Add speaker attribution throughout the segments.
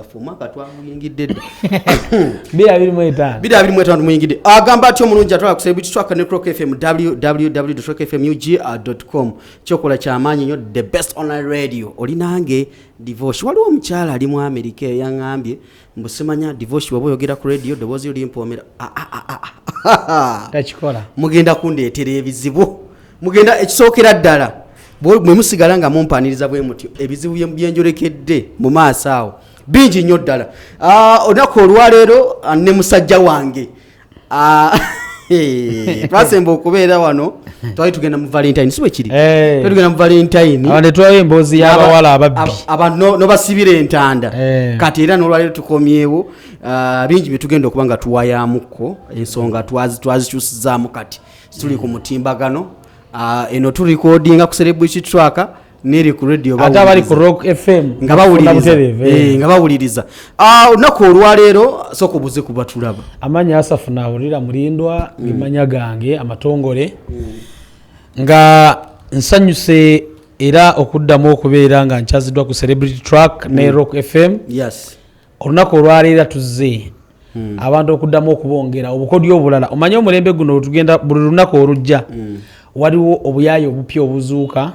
Speaker 1: Ffe omwaka twaguyingidde dda.
Speaker 2: 2025.
Speaker 1: 2025 tumuyingidde. Agamba atya omulungi atwala ku Celebrity Track ne Rock FM, www.rockfmug.com. Kyokola kyamaanyi nnyo, the best online radio. Oli nange Divosh. Waliwo omukyala ali mu Amerika eyaŋŋambye mbu simanya Divosh bw'oba oyogera ku radio ddoboozi lyo limpoomera. Ah, ah, ah, ah, ah.
Speaker 2: Takikola.
Speaker 1: Mugenda kundeetera ebizibu. Mugenda ekisookera ddala bwe musigala nga mumpaniriza bwe mutyo, ebizibu byenjolekedde mu maaso awo bingi nnyo ddala. Olunaku olwaleero ne musajja wange, twasemba okubeera wano twali tugenda mu Valentine, si bwe kiri?
Speaker 2: Eh.
Speaker 1: Twali tugenda mu Valentine.
Speaker 2: Abantu tetwayo emboozi y'abawala ababbi.
Speaker 1: Abantu nobasibira entanda.
Speaker 2: Eh.
Speaker 1: Kati era n'olwaleero tukomyewo, bingi bye tugenda okuba nga tuwayamukko, ensonga twazikyusizaamu. Kati tuli ku mutimbagano. Eno turecordinga ku Celebrity Track neri ku radio.
Speaker 2: Ate abali ku
Speaker 1: bawuliriza.
Speaker 2: Rock FM
Speaker 1: Nga bawuliriza.
Speaker 2: butereevu, eh.
Speaker 1: Eh, nga bawuliriza. Olunaku olwaleero sooka obuze kuba tulaba.
Speaker 2: Amanya Asafu Nawulira Mulindwa, gemanya gange amatongole. Nga nsanyuse era okuddamu okubeera nga nkyaziddwa ku Celebrity Track ne Rock FM. Olunaku olwaleero tuzze abantu okuddamu okubongera obukodyo obulala. Omanye omulembe guno tugenda buli lunaku olujja waliwo obuyaaya obupya obuzuuka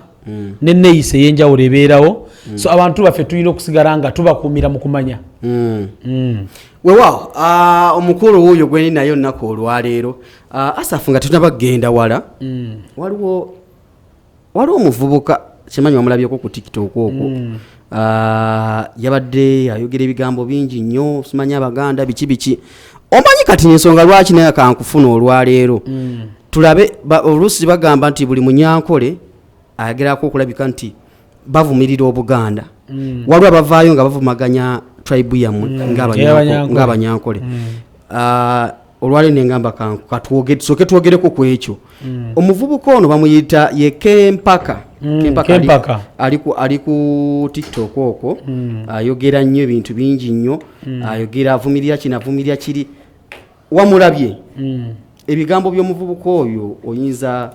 Speaker 2: neneeyisa ey'enjawulo ebeerawo, so abantu baffe tulina okusigala nga tubakuumira mu kumanya.
Speaker 1: Weewaawo, omukulu wuuyo gweni naye olunaku olwaleero. Asafu, nga tetunaba kugenda wala, waliwo omuvubuka kimanyi wamulabyeko ku TikTok okwo. Yabadde ayogera ebigambo bingi nnyo, simanyi Abaganda biki biki. Omanyi kati ensonga lwaki naye kankufuna olwaleero tulabe oluusi bagamba nti buli munyankole agerako okulabika nti bavumirira Obuganda. Waliwo abavaayo nga bavumaganya tribe yammwe
Speaker 2: Ey'Abanyankole.
Speaker 1: ng'Abanyankole. Olwaleero nengamba tusooke twogereko ku ekyo. Omuvubuka ono bamuyita ye Kempaka. Kempaka
Speaker 2: Kempaka.
Speaker 1: Ali ku TikTok okwo, ayogera nnyo ebintu bingi nnyo, ayogera, avumirira kino, avumirira kiri. Wamulabye? Ebigambo by'omuvubuka oyo oyinza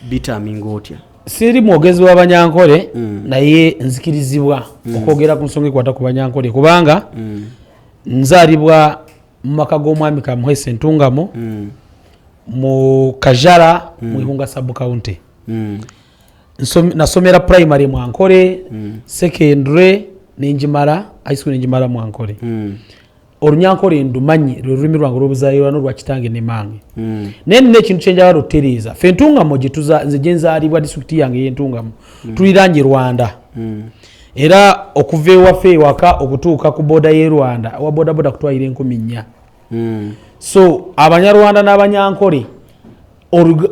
Speaker 1: bitaminga otya?
Speaker 2: Siri mwogezi w'Abanyankole, naye nzikirizibwa okwogera ku nsonga ekwata ku Banyankole kubanga nzaalibwa mu maka g'omwami Kamuhesa Entungamo mu Kajara mu Ihunga sub county. Nasomera primary Mwankole, secondary nenjimala, high school nenjimala Mwankole. Olunyankole ndumanyi, lwe lulimi lwange olwobuzaalirwa n'olwa kitange ne mange. Naye nina ekintu kyenjagala otereeza. Fe Entungamo gyetuza, nze gyenzaalibwa, disitulikiti yange ey'Entungamo, tuliraanye Rwanda. Era okuva ewaffe ewaka okutuuka ku border y'e Rwanda, owa bodaboda kutwalira 4000. So Abanyarwanda n'Abanyankole,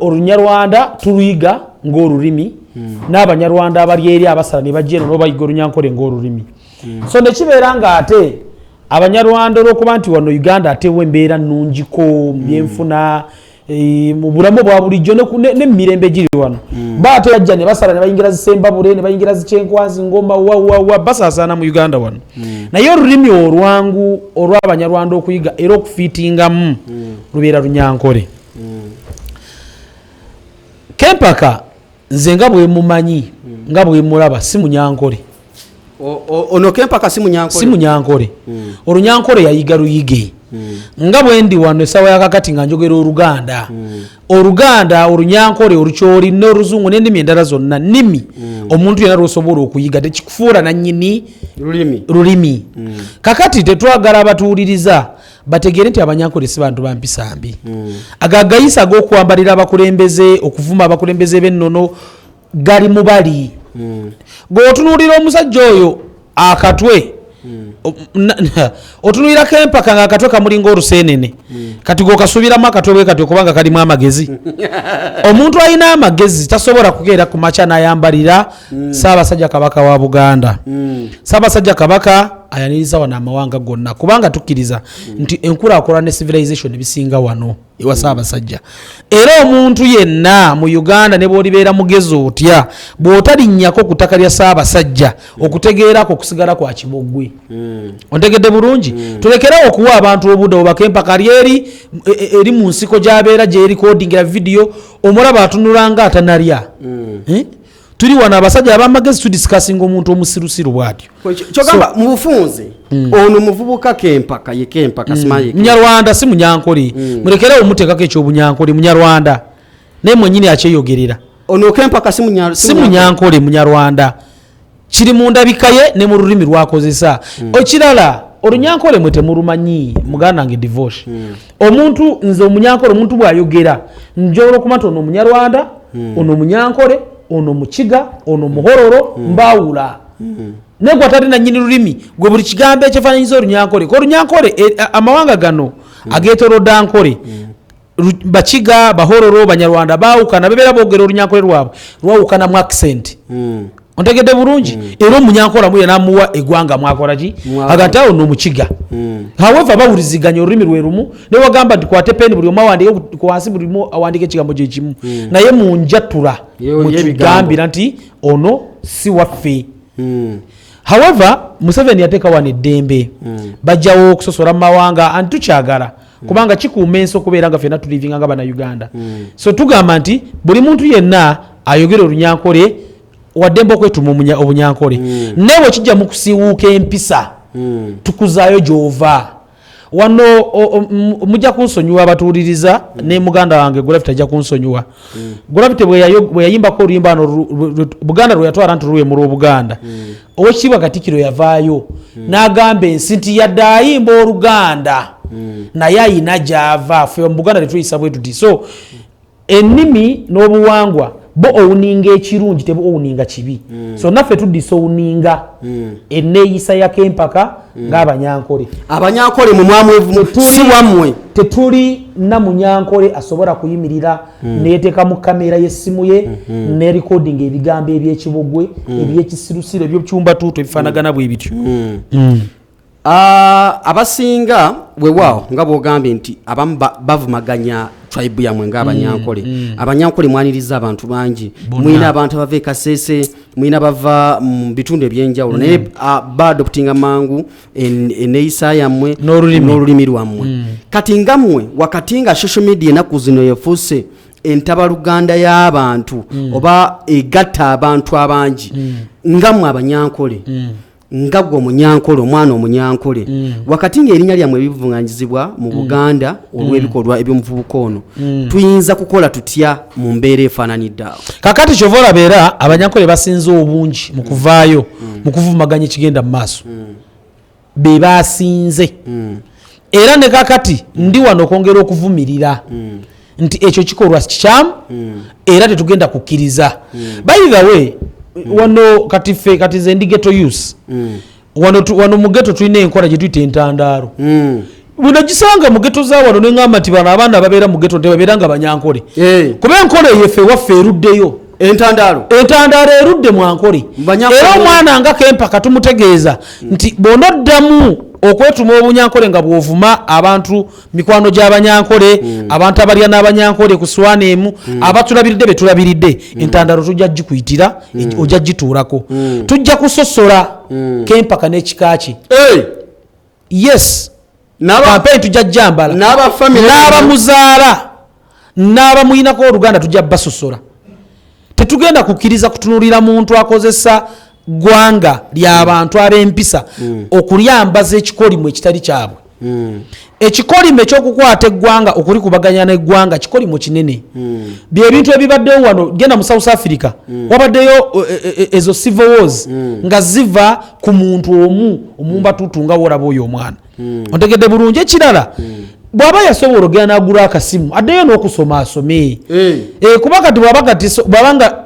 Speaker 2: Olunyarwanda tuluyiga ng'olulimi, n'Abanyarwanda abali eri abasala ne bajja eno nobayiga Olunyankole ng'olulimi. So nekibeera nga ate Abanyarwanda olwokuba nti wano Uganda atewo embeera nnungiko mu byenfuna, mu bulamu bwa bulijjo n'emirembe egiri wano, ba ate bajja ne basala ne bayingira Zisembabule ne bayingira Zikyenkwazi, Ngoma, wawawa, basaasaana mu Uganda wano. Naye olulimi olwangu olw'Abanyarwanda okuyiga era okufiitingamu lubeera Lunyankole. Kempaka nze nga bwe mumanyi, nga bwe mulaba, si Munyankole.
Speaker 1: Ono Kempaka si Munyankole?
Speaker 2: Si Munyankole. Olunyankole yayiga luyige. Nga bwe ndi wano essaawa yakakati nga njogera Oluganda, Oluganda, Olunyankole, Olukyoli n'Oluzungu n'ennimi endala zonna nnimi omuntu yenna lwosobola okuyiga, tekikufuula nannyini
Speaker 1: lulimi.
Speaker 2: Lulimi. Kakati tetwagala abatuwuliriza bategeere nti Abanyankole si bantu ba mpisa mbi. Agagayisa ag'okwambalira abakulembeze, okuvuma abakulembeze b'ennono gali mu bali. Gweotunuulira omusajja oyo akatwe, otunuulirako Empaka nga akatwe kamulinga oluseenene. Kati gwokasuubiramu akatwe bwe kati okubanga kalimu amagezi? Omuntu alina amagezi tasobola kukeera ku makya n'ayambalira Ssaabasajja Kabaka wa Buganda. Ssaabasajja Kabaka ayaniriza wano amawanga gonna kubanga tukkiriza nti enkulaakulana ne civilization bisinga wano ewa Ssaabasajja. Era omuntu yenna mu Uganda ne bw'olibeera mugezi otya, bw'otalinnyako ku ttaka lya Ssaabasajja, okutegeerako okusigala kwa kiboggwe. Ontegedde bulungi? Tulekerawo okuwa abantu obudde. Obaka Empaka lyeri eri mu nsiko gy'abeera gyerikodingira vidiyo, omulaba atunula nga atanalya. Eh? Tuli wano abasajja abamagezi, tudiscussinga omuntu omusirusiru bwatyo.
Speaker 1: Kyogamba mu bufunze ono muvubuka Kempaka ye Kempaka simanyi.
Speaker 2: Munyarwanda, si Munyankole. Mulekerewo muteekako ekyobunyankole. Munyarwanda, naye mwenyini akyeyogerera.
Speaker 1: Ono Kempaka si
Speaker 2: si Munyankole, Munyarwanda. Kiri mu ndabika ye ne mu lulimi lwakozesa. Ekirala, olunyankole mwe temulumanyi. Muganda wange Divosh, omuntu, nze omunyankole, omuntu bw'ayogera njobola okuma nti ono Omunyarwanda, ono Omunyankole, ono Mukiga, ono Muhororo, mbawula. Naye gwe atali nanyini lulimi, gwe buli kigambo ekyefaananyiza olunyankole, olunyankole, amawanga gano agetolodde Ankole, Bakiga, Bahororo, Banyarwanda, baawukana, bebeera boogera olunyankole lwabwe lwawukana mu accent. Ontegedde bulungi? Era omunyankole amuye namuwa eggwanga mwakola ki? Aga nti awo nomukiga. However, bawuliziganya olulimi lwe lumu, naye wagamba nti kwate peni, buli omu awandike ku wansi, buli omu awandike ekigambo kyekimu, naye mu njatula mwetugambira nti ono si waffe. However, Museveni yateeka wano eddembe, bajjawo okusosola mu mawanga, anti tukyagala kubanga kikuuma ensi okubeera nga ffenna tulivinga nga Bannayuganda. So tugamba nti buli muntu yenna ayogera olunyankole waddembe okwetuma obunyankole, naye bwe kijja mu kusiiwuuka empisa, tukuzaayo gy'ova. Wano mujja kunsonyiwa abatuwuliriza, ne muganda wange Gravity ajja kunsonyiwa. Gravity bwe yayimbako oluyimba wano Buganda lwe yatwala nti luwemula Obuganda, Owekitiibwa Katikiro yavaayo n'agamba ensi nti yadde ayimba Oluganda, naye ayina gy'ava. Ffe mu Buganda tetuyisa bwe tuti. So ennimi n'obuwangwa bo owuninga ekirungi, tebu owuninga kibi. So naffe tudisowuninga enneeyisa ya Kempaka ng'Abanyankole.
Speaker 1: Abanyankole mu mwamwevu si wammwe.
Speaker 2: Tetuli na munyankole asobola kuyimirira neyeteeka mu kamera y'essimu ye ne recording ebigambo ebyekibogwe, ebyekisirusiru, ebyokyumbatuutu ebifaanagana bwe bityo.
Speaker 1: Ah, abasinga wewaawo nga bwogambye nti abamu bavumaganya tribe yammwe ng'Abanyankole. Abanyankole mwaniriza abantu bangi. Mulina abantu abava e Kasese, mulina bava mu bitundu ebyenjawulo, naye baadoptinga mangu enneeyisa yammwe
Speaker 2: N'olulimi.
Speaker 1: N'olulimi lwammwe. Kati nga mmwe, wakati nga social media enaku zino yefuuse entabaluganda y'abantu oba egatta abantu abangi, nga mmwe Abanyankole, nga gwe Omunyankole, omwana Omunyankole, wakati ng'erinnya lyammwe bivunganyizibwa mu Buganda olw'ebikolwa eby'omuvubuka ono, tuyinza kukola tutya mu mbeera efaananidde awo?
Speaker 2: Kakati kyova olaba era Abanyankole basinze obungi mu kuvaayo mu kuvumaganya ekigenda mu maaso, be basinze. Era ne kakati ndi wano okwongera okuvumirira nti ekyo kikolwa kikyamu era tetugenda kukkiriza. By the way, wano kati ffe, kati nze ndi ghetto youth. Wano wano mu ghetto tulina enkola gye tuyita entandaalo. Bwenagisanga mu ghetto za wano, neŋŋamba nti bano abaana babeera mu ghetto tebabeera nga Banyankole, kuba enkola eyo effe ewaffe eruddeyo.
Speaker 1: Entandaalo.
Speaker 2: Entandaalo erudde mwankole.
Speaker 1: Banyankole.
Speaker 2: Era omwana nga Kempaka tumutegeeza nti bw'onoddamu okwetuma obunyankole nga bw'ovuma abantu, mikwano gy'Abanyankole, abantu abalya n'Abanyankole ku swana emu, abatulabiridde be tulabiridde, entandaalo tujja gikuyitira, ojja gituulako. Tujja kusosola Kempaka n'ekika kye. Yes. Kampeyini tujja jambala.
Speaker 1: N'abafamily.
Speaker 2: N'abamuzaala n'abamuyinako oluganda tujja basosola. Tetugenda kukkiriza kutunulira muntu akozesa ggwanga ly'abantu ab'empisa okulyambaza ekikolimo ekitali kyabwe. Ekikolimo ekyokukwata eggwanga okulikubaganya n'eggwanga kikolimo kinene. Byebintu ebibaddewo wano. Genda mu South Africa, wabaddeyo ezo civil wars nga ziva ku muntu omu omumbatutu nga wolaba oyo omwana. Ontegedde bulungi? Ekirala, bw'aba yasobola ogenda n'agula akasimu, addeyo n'okusoma asome. Kuba kati bw'aba kati bw'aba nga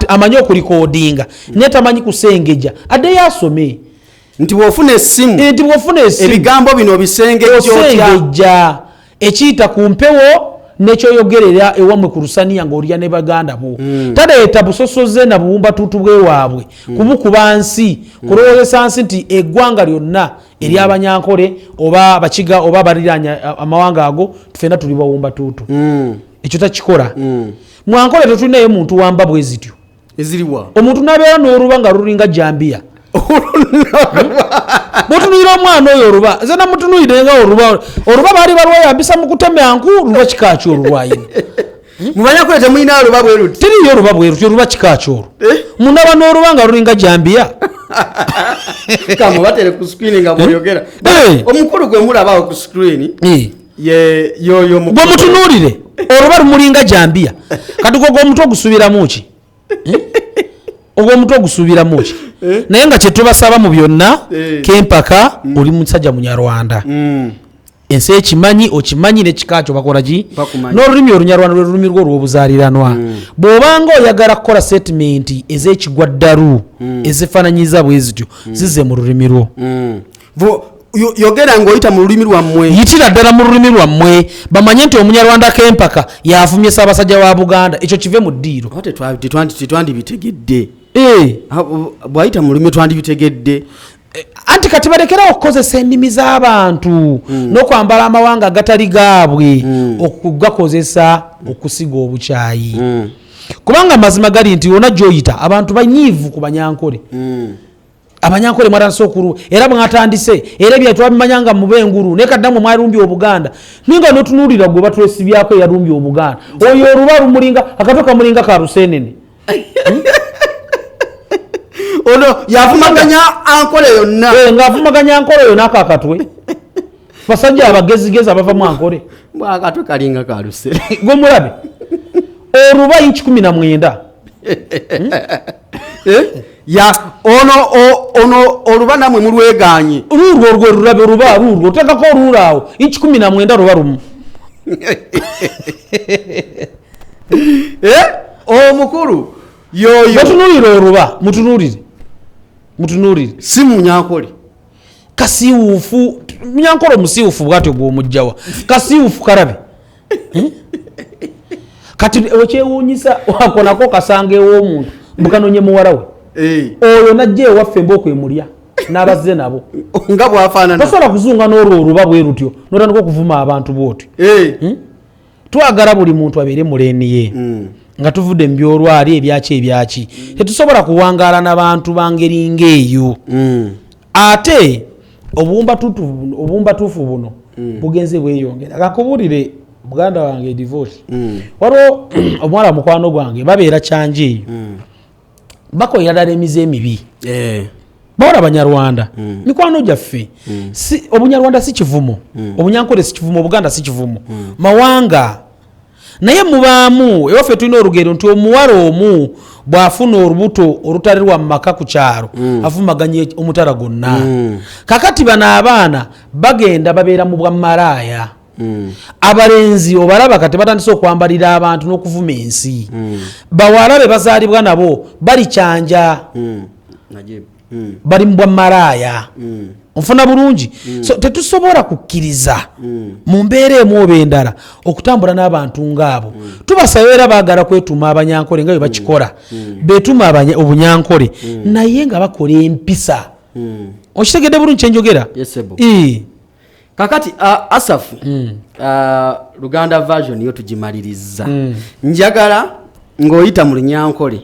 Speaker 2: amanyi okurecordinga naye tamanyi kusengejja, addeyo asome.
Speaker 1: Nti bw'ofuna essimu,
Speaker 2: Nti bw'ofuna esimu,
Speaker 1: ebigambo bino obisengejja otya?
Speaker 2: Osengejja ekiyita ku mpewo nekyoyogerera ewammwe ku lusaniya ng'olya ne baganda bo. Taleeta busosoze na buwumbatuutu bwewaabwe kubukuba nsi, kulowoozesa nsi nti eggwanga lyonna ery'Abanyankole oba Abakiga oba abaliraanya amawanga ago ffenna tuli bawumbatuutu. Ekyo takikola. Mwankole tetulinayo muntu wamba bwe zityo.
Speaker 1: Eziriwa?
Speaker 2: Omuntu nabeera n'oluba nga lulinga jambiya. Bwotunuulira omwana oyo oluba, nze namutunuulire nga oluba, oluba baali balweyambisa mu kutema nku. Luba kika ki olulwayina?
Speaker 1: Mubanyankole temulina oluba bwe luti.
Speaker 2: Teriyo oluba bwe luti, oluba kika kyolwo.
Speaker 1: Eh?
Speaker 2: Munaba n'oluba nga lulinga jambiya.
Speaker 1: Kamubatere ku screen nga bw'oyogera.
Speaker 2: Eh.
Speaker 1: Omukulu gwe mulaba awo ku screen
Speaker 2: Eh.
Speaker 1: ye yoyo
Speaker 2: Gwe
Speaker 1: mukulu.
Speaker 2: mutunuulire, oluba lumulinga jambiya. Kati gwe ogw'omutwe ogusuubiramu ki? Eh? Ogw'omutwe ogusuubiramu ki?
Speaker 1: Eh?
Speaker 2: Naye nga kyetubasaba mu byonna,
Speaker 1: Eh.
Speaker 2: kempaka oli musajja munyarwanda. Ensi ekimanyi, okimanyi n'ekika kyo bakola ki?
Speaker 1: Bakumanyi.
Speaker 2: N'olulimi olunyarwanda lwe lulimi lwo olw'obuzaaliranwa. Bw'obanga oyagala kukola statement ez'ekigwa ddalu, ezifaananyiza bwe zityo, zizze mu lulimi lwo.
Speaker 1: Yogera ng'oyita mu lulimi lwammwe.
Speaker 2: Yitira ddala mu lulimi lwammwe, bamanye nti omunyarwanda kempaka yavumye ssaabasajja wa Buganda. Ekyo kive mu ddiiro.
Speaker 1: Oba tetwandibitegedde.
Speaker 2: Eh.
Speaker 1: Bw'ayita mu lulimi twandibitegedde.
Speaker 2: Anti kati balekerawo okukozesa ennimi z'abantu n'okwambala amawanga agatali gaabwe okugakozesa okusiga obukyayi. Kubanga amazima gali nti wonna gy'oyita abantu banyiivu ku Banyankole. Abanyankole mwatandise okulu, era mwatandise, era ebyo twabimanya nga mube engulu, naye kaddamu mwalumbye Obuganda. Naye nga n'otunuulira gwe batwesibyako eyalumbye Obuganda, oyo oluba lumulinga akatwe kamulinga ka lusenene.
Speaker 1: Ono yavumaganya Ankole yonna.
Speaker 2: Eh, ng'avumaganya Ankole yonna ako akatwe. Basajja abagezigezi abava mu Ankole.
Speaker 1: Mbwa akatwe kalinga ka lusere.
Speaker 2: Gwe mulabe oluba inchi 19.
Speaker 1: Eh? Ya ono ono oluba namwe mulweganye.
Speaker 2: Lulwo olwo lulabe oluba lulwo oteekako oluula awo inchi 19 luba lumu.
Speaker 1: Eh? Omukulu yoyo.
Speaker 2: Mutunuulire oluba, mutunuulire. Mutunuulire.
Speaker 1: Si munyankole.
Speaker 2: Kasiwuufu, munyankole omusiwuufu bw'atyo gw'omugjawa. Kasiwuufu kalabe. Kati okyewuunyisa wako nako kasanga ew'omuntu mbukanonye muwala we. Oyo najja ewaffe mba okwemulya n'abazze nabo.
Speaker 1: Nga bw'afaanana.
Speaker 2: Tosobola kuzunga n'olwo oluba bwe lutyo n'otandika okuvuma abantu bw'otyo. Twagala buli muntu abeere muleeni ye. Nga tuvudde mu byolwali ebyaki ebyaki. Tetusobola kuwangaala n'abantu ba ngeri ng'eyo. Ate obuwumbatuufu buno bugenze bweyongera. Kakubuulire muganda wange divorce. Waliwo omuwala mukwano gwange babeera Kyanja eyo. Bakolera ddala emize emibi. Bawala Banyarwanda. Mikwano gyaffe. Si, Obunyarwanda si kivumo. Obunyankole si kivumo, Obuganda si kivumo. Mawanga. Naye mubaamu, ewaffe tulina olugero nti omuwala omu bw'afuna olubuto olutali lwa mu maka ku kyalo, avumaganya omutala gwonna. Kakati bano abaana bagenda babeera mu bwamalaaya. Abalenzi obalaba kati batandise okwambalira abantu n'okuvuma ensi. Bawala be bazaalibwa nabo bali Kyanja.
Speaker 1: Najib.
Speaker 2: Bali mu bwamalaaya. Onfuna bulungi. So tetusobola kukkiriza mu mbeera emu oba endala okutambula n'abantu ng'abo. Tubasaba era baagala kwetuuma Abanyankole nga bwe bakikola. Beetuuma Obunyankole. Naye nga bakola empisa. Okitegedde bulungi kye njogera?
Speaker 1: Yes, sebo. Kakati, Asafu, Luganda version yo tugimaliriza. Njagala ng'oyita mu Lunyankole.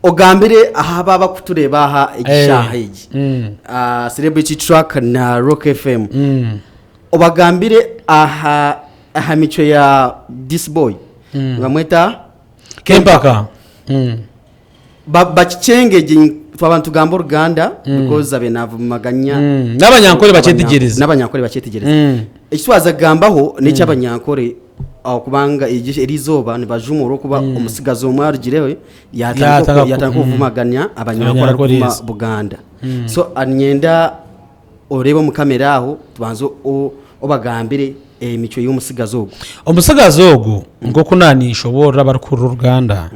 Speaker 1: Ogambire ahaba abakutureeba aha ekishaha egi. Celebrity Track na Rock FM. Obagambire aha mico ya this boy. Bamweta
Speaker 2: Kempaka.
Speaker 1: Bakicengeje abantu tugamba Oluganda because abe navumaganya.
Speaker 2: N'Abanyankole bakyetegereza.
Speaker 1: N'Abanyankole bakyetegereza. Ekitwaza kugambaho n'ekyabanyankole aho kubanga erizooba nibajuma olwokuba omusigazi omwe arugireho
Speaker 2: Yatanga
Speaker 1: yatandika okuvumaganya Abanyankole
Speaker 2: Abanyankole,
Speaker 1: arikuvuma
Speaker 2: yes.
Speaker 1: Buganda. So nyenda orebe omu kamera aho tubanze obagambire emicwe y'omusigazi ogwo.
Speaker 2: Omusigazi ogwo nk'oku nanishoborora abarikuhurira Oruganda,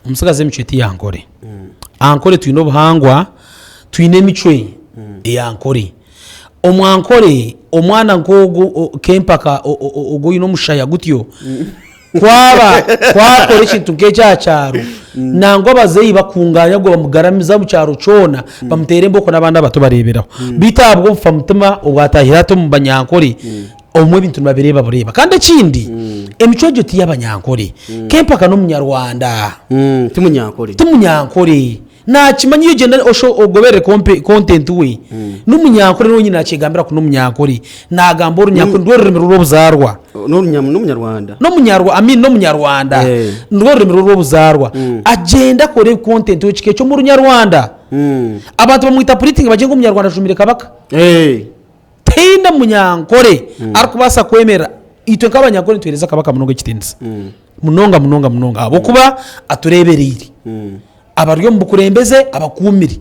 Speaker 2: omusigazi emicwe tiyankore. Ankore twine obuhangwa, twine emicwe eyankore. Omwankore omwana nk'ogu kempaka ogwo oyine omushaya gutyo, kwaba kwakora ekintu nk'ekyakyaro, nangwa abazeeyi bakunganya gwe bamugaramiza mu kyaro kyona, bamuteera emboko n'abaana bato bareeberaho. Beitu ahabwa obufa mutima obwatahire ati omu Banyankore, obumwe ebintu nibabireeba bureeba. Kandi ekindi, emicwe egyo tiy'Abanyankore. Kempaka n'Omunyarwanda.
Speaker 1: Ti Munyankore.
Speaker 2: Ti Munyankore. Nakimanya iyo ogenda osho ogoberere content we. N'Omunyankore niwe nyine nakyegambira ku n'Omunyankore. Nagamba Orunyankore nirwo rurimi rw'obuzaarwa.
Speaker 1: N'omunyarwanda.
Speaker 2: N'omunyarwa, I mean, n'omunyarwanda. Nirwo rurimi rwe rw'obuzaarwa. Agyende akore content w'ekika ekyo omu runyarwanda. Abantu bamwita puritingi bagire ngu omunyarwanda ajumire kabaka. Tihaine munyankore arikubaasa kwemera. Itwe nk'abanyankore nituheereza kabaka munonga ekitiinisa. Munonga munonga munonga ahabw'okuba atureebereire. Abari omu bukurembeze abakuumire.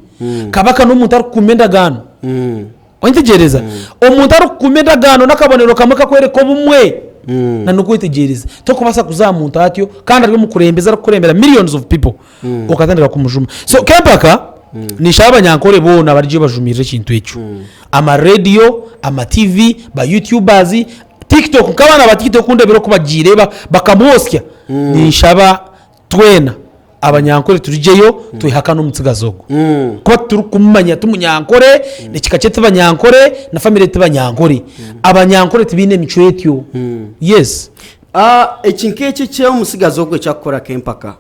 Speaker 2: Kabaka n'omuntu arikukuuma endagaano. Oyetegyereza? Omuntu arikukuuma endagaano n'akabonero kamwe kakworeka obumwe na n'okwetegyereza. Torikubaasa kuza aha muntu atyo kandi ari omukurembeze arikukurembera millions of people okatandika kumujuma. So Kempaka ninshaba abanyankore boona barigye bajumirire ekintu ekyo. Ama radio, ama TV, ba youtubers, tiktok nk'abaana ba tiktok kundebera oku bagiire bakamwosya, ninshaba Twena Abanyankore turugyeyo twehakane omutsigazi ogwo. Kuba titurikumumanya ti Munyankore, ekika kye ti Banyankore, na famire ye ti Banyankore. Abanyankore tibaine emicwe etyo. Yes.
Speaker 1: Ah, eki nk'eki eky'omutsigazi ogwo eki arikukora k'empaka,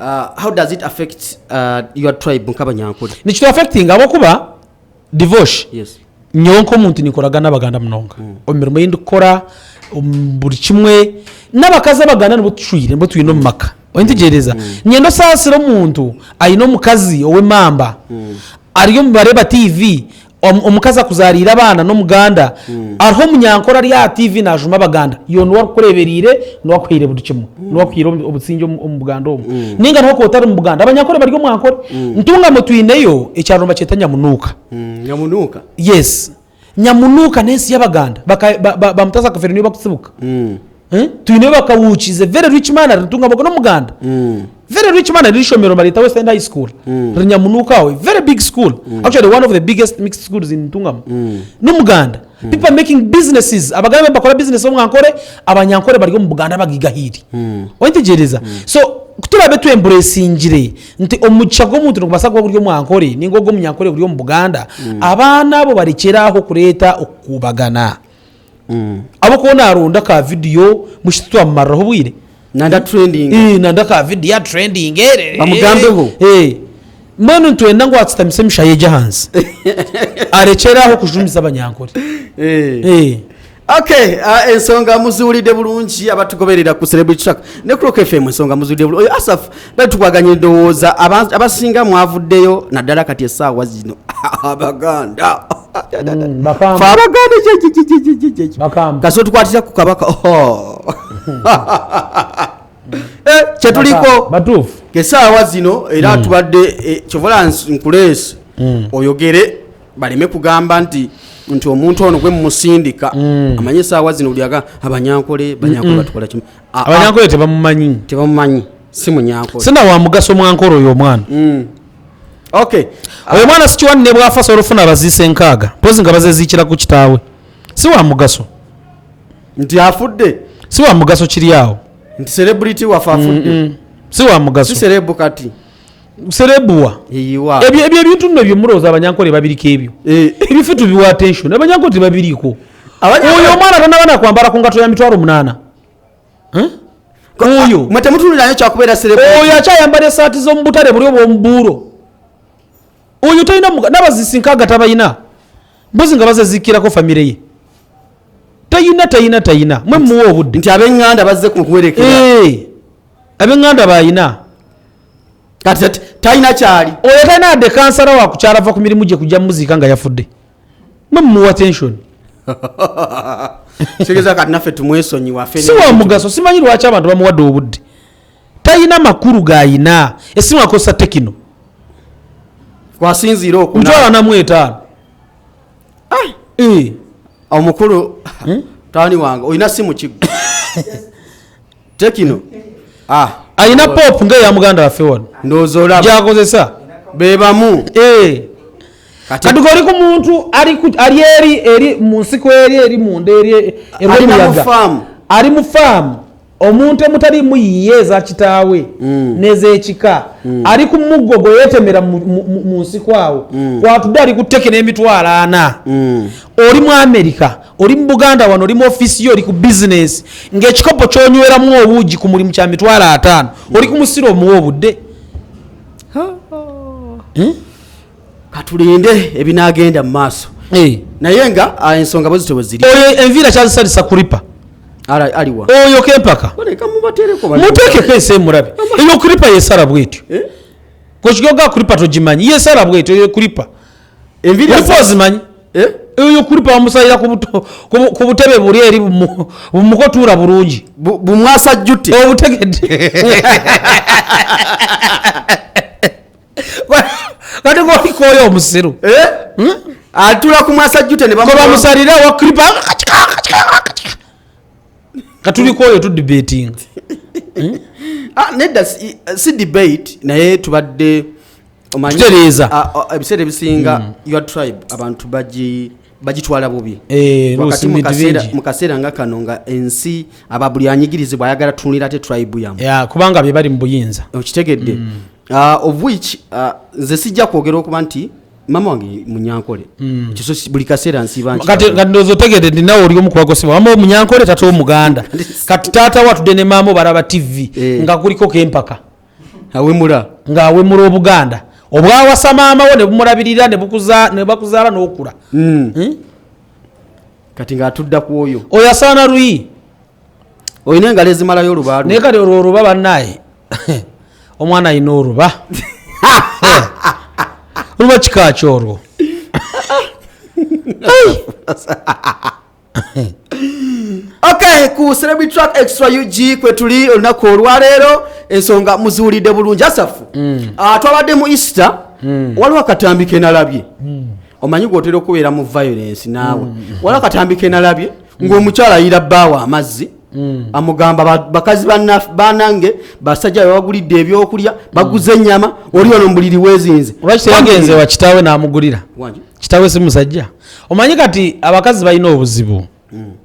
Speaker 1: ah, how does it affect ah, your tribe nk'Abanyankore?
Speaker 2: Nikitu affectinga ahabw'okuba divorce.
Speaker 1: Yes.
Speaker 2: Nyowe nk'omuntu ninkoragana n'Abaganda munonga omu mirimo ei ndikukora, omu buri kimwe. N'abakazi Abaganda nibo tushweire, nibo twine omu maka. Oyetegyereza? Niinyenda osaasire omuntu aine omukazi ow'emamba, ari omu bareeba tiivi, omukazi akuzaariire abaana n'Omuganda, hariho Omunyankore ari aha tiivi naajuma Abaganda. Iwe niwe arikukureebereire, niwe akuhaire buri kimwe, niwe akuhaire obusingye omu Buganda omu. Nainga nobu okuba otari mu Buganda, Abanyankore bari omu Ankore. Ntungamo twineyo ekyaro nibakyeta Nyamunuuka.
Speaker 1: Nyamunuuka?
Speaker 2: Yes. Nyamunuuka n'ensi y'Abaganda. Baka, ba, ba, ba Mutaasa Kafeero niyo bakutsibuka. Eh? Twineyo Bakawuuki, is a very rich man, ari Ntungamo ogwo n'Omuganda. Very rich man, riri ishomero nibaryeta West End High School. Riri Nyamunuuka aho, a very big school. Actually one of the biggest mixed schools in Ntungamo. N'Omuganda. People are making businesses. Abaganda nibakora business omu Ankore, Abanyankore bari omu Buganda bagigahiire. Oyetegyereza? So, ku turaabe twembureesingire Nti omugisha gw'omuntu nigubaasa kuba guri omu Ankore nainga ogw'Omunyankore guri omu Buganda, abaana abo barekyere aho kureeta okukuubagana. Ahabw'okuba naaronda ka vidiyo, mbwenu shi titwamumariraho obwire?
Speaker 1: Nanda trending.
Speaker 2: Nanda ka vidiyo atrendinge.
Speaker 1: Bamugambeho.
Speaker 2: Mbwenu nitwenda ngu atsitamise emishaya egyo ahansi, arekyere aho kujumiza Abanyankore.
Speaker 1: Okay, ah, ensonga muziwulidde bulungi abatugoberera ku Celebrity Track ne Croc FM, ensonga muziwulidde bulungi. Oyo Asaf bali tukwaganya endowooza abasinga mwavuddeyo naddala kati essaawa zino Abaganda.
Speaker 2: Bakambwe.
Speaker 1: Fe Abaganda ki- ki- ki- ki- ki- ki- ki.
Speaker 2: Bakambwe.
Speaker 1: Kasita otukwatira ku Kabaka. Oh. Eh, kyetuliko
Speaker 2: Batuufu.
Speaker 1: Essaawa zino era tubadde kyova olaba nkuleese oyogere baleme kugamba nti nti omuntu ono gwe mumusindika amanye esaawa zino buli aga abanyankole banyankole batukola kimu. Ah, ah,
Speaker 2: Abanyankole tebamumanyi.
Speaker 1: Tebamumanyi, si munyankole.
Speaker 2: Sina wa mugaso mwankole oyo omwana.
Speaker 1: Okay.
Speaker 2: Oyo omwana sikiwani nebwafa asobola ofuna abaziise enkaaga mpozi nga bazeziikiraku kitaawe. Si wa mugaso.
Speaker 1: Nti afudde.
Speaker 2: Si wa mugaso kiri awo.
Speaker 1: Nti celebrity waffe afudde.
Speaker 2: Si wa mugaso.
Speaker 1: Si celeb kati.
Speaker 2: Celeb wa?
Speaker 1: Eyiwa.
Speaker 2: Ebyo ebyo ebintu nno bye mulowooza Abanyankole babiriko ebyo. Ebyo ffe tubiwa attention. Abanyankole tebabiriiko. Oyo omwana tanaba na kwambala ku ngato ya 800,000. Eh? Oyo.
Speaker 1: Mwe temutunulirayo kyakubeera celeb.
Speaker 2: Oyo akyayambala esaati z'omu butale buli obw'omubuulo. Oyo talina n'abaziisi nkaaga tabalina. Mpozi nga bazeziikirako famire ye. Tayina, tayina, tayina. Mwe mumuwa obudde.
Speaker 1: Nti ab'enganda bazze kuwerekera.
Speaker 2: Ab'enganda b'alina.
Speaker 1: Kati talina kyali.
Speaker 2: Oyo talina yadde kansala wa ku kyalo ava ku mirimu gye kujja mumuziika nga yafudde. Mwe mumuwa attention.
Speaker 1: Kitegeeza kati naffe tumwesonyiwe afe
Speaker 2: Si wa mugaso, simanyi lwaki abantu bamuwadde obudde. Talina makulu g'alina. Essimu akozesa Tecno.
Speaker 1: Kwasinziira okuna.
Speaker 2: 45,000.
Speaker 1: Omukulu tani wange olina simu ki? Tecno.
Speaker 2: Alina pop nga eya muganda waffe wano.
Speaker 1: Ndowooza olaba.
Speaker 2: Gy'akozesa.
Speaker 1: Be bamu.
Speaker 2: Kati gwe oli ku muntu ali ku, ali eri, eri mu nsiko eri, eri munda eri, eri
Speaker 1: Ali na mu
Speaker 2: omuyaga.
Speaker 1: faamu.
Speaker 2: Ali mu faamu. Omuntu emutaliimu yiye eza kitaawe n'ez'ekika. Ali ku muggo gwe yeetemera mu nsiko awo. Kwatudde ali ku tteke n'40,000. Oli mu America, oli mu Buganda wano, oli mu ofiisi yo, oli ku bizinesi, ng'ekikopo ky'onyweramu obuugi ku mulimu kya 50,000. Oli ku musiro omuwa obudde.
Speaker 1: Katulinde ebinaagenda mu maaso. Naye nga ensonga bwe zityo bwe ziri.
Speaker 2: Oyo enviiri akyazisalisa kuripa.
Speaker 1: Aliwa?
Speaker 2: Oyo kempaka.
Speaker 1: Baleka mubatereko.
Speaker 2: Muteekeko ensi emulabe. Eyo clipper yesala bwetyo.
Speaker 1: Eh?
Speaker 2: Kokigoga clipper togimanyi, yesala bwetyo eyo clipper.
Speaker 1: Enviiri.
Speaker 2: Clipper ozimanyi?
Speaker 1: Eh?
Speaker 2: Eyo clipper bamusalira ku butebe buli eri bumukotuula bulungi.
Speaker 1: Bumwasa jjute.
Speaker 2: Obutegedde? Kati golikoyo omusiru.
Speaker 1: Eh? Atula ku mwasa jjute ne
Speaker 2: ko bamusalira wa clipper, katuliko tu debating.
Speaker 1: Ah, nedda, si debate, naye tubadde
Speaker 2: Tutereeza.
Speaker 1: Ah, ah, ebiseera ebisinga your tribe abantu bagitwala bubi.
Speaker 2: Eh,
Speaker 1: wakati
Speaker 2: luusi bingi.
Speaker 1: Mu kaseera nga kano nga ensi aba buli anyigirizibwa ayagala tunulira ate tribe yamu.
Speaker 2: Ya, kubanga bye bali mu buyinza.
Speaker 1: Okitegedde? Of which nze sijja kwogera okuba nti mama wange munyankole. Kiso buli kaseera nsiiba
Speaker 2: Kati kati ndowooza otegedde nti nawe oli omu kubagosebwa. Wama omunyankole, tata omuganda. Kati taata watudde ne maama balaba TV nga kuliko kempaka.
Speaker 1: Awemula.
Speaker 2: Ng'awemula obuganda obwawasa maama wo ne bumulabirira ne ne bakuzaala n'okula.
Speaker 1: Kati ng'atudda ku oyo.
Speaker 2: Oyo asaana luyi.
Speaker 1: Olina engalo ezimalayo olubaalu.
Speaker 2: Naye kati olwo oluba, bannaye, omwana alina oluba, oluba kika ki olwo?
Speaker 1: Okay, ku Celebrity Track Extra UG kwe tuli olunaku olwaleero. Ensonga muziwulidde bulungi. Asafu, twabadde mu Easter, waliwo akatambi kenalabye. Omanyi gwotera okubeera mu violence naawe. Waliwo akatambi kenalabye ng'omukyala ayira bbaawe amazzi, amugamba, "Bakazi banange basajja bebagulidde ebyokulya, baguze ennyama, oli wano mubuliri weezinze."
Speaker 2: Lwaki teyagenze wa kitaawe n'amugulira?
Speaker 1: Wangi?
Speaker 2: Kitaawe si musajja? Omanyi kati abakazi balina obuzibu,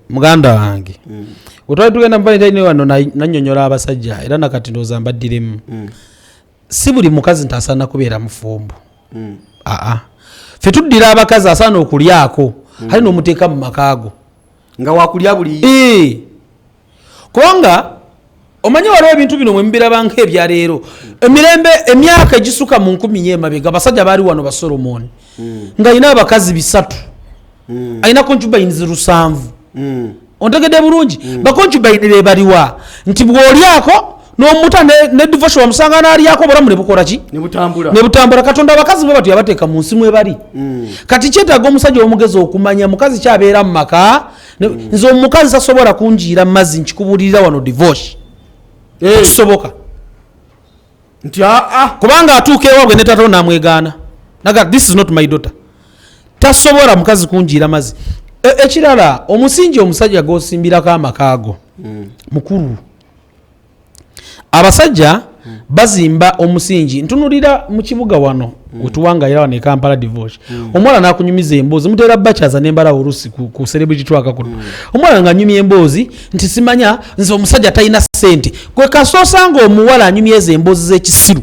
Speaker 2: muganda wange. Wetwali tugenda mu Valentine wano, nannyonnyola abasajja, era nakati ndowooza mbaddiremu, si buli mukazi nti asaana kubeera mufumbo. Aa, ffe tuddira abakazi asaana okulyako, ali n'omuteeka mu makaago
Speaker 1: nga wakulya buli.
Speaker 2: Eh. Kubanga omanyi waliwo ebintu bino mwe mubiraba nk'ebyaleero, emirembe emyaka egisuka mu 4,000 emabega, abasajja baali wano ba Solomoni ng'alina abakazi 300, alina concubines 7. Ontegedde bulungi? Ba concubine be baliwa nti bw'olyako n'omuta ne divorce, wamusanga n'alyako, obulamu ne bukola ki?
Speaker 1: Ne butambula.
Speaker 2: Ne butambula. Katonda abakazi bwe batyo yabateeka mu nsi mwe bali. Kati kyetaaga omusajja omugezi okumanya mukazi kyabeera mu maka. Nze omukazi tasobola kunjiira mazzi, nkikubuulirira wano, divorce kisoboka.
Speaker 1: Nti aa.
Speaker 2: Kubanga atuuka ewaabwe ne taata namwegaana, naga, "This is not my daughter." Tasobola mukazi kunjiira mazzi. Ekirala, omusingi omusajja gwosimbirako amakaago mukulu. Abasajja bazimba omusingi. Ntunulira mu kibuga wano wetuwangayira wano e Kampala, divorce, omuwala nakunyumiza emboozi, mutera bakyaza nembalawo olusi ku Celebrity Track kuno, omuwala nga anyumya emboozi nti simanya nze omusajja talina ssente. Gwe kasoosa nga omuwala anyumya ezo emboozi z'ekisiru,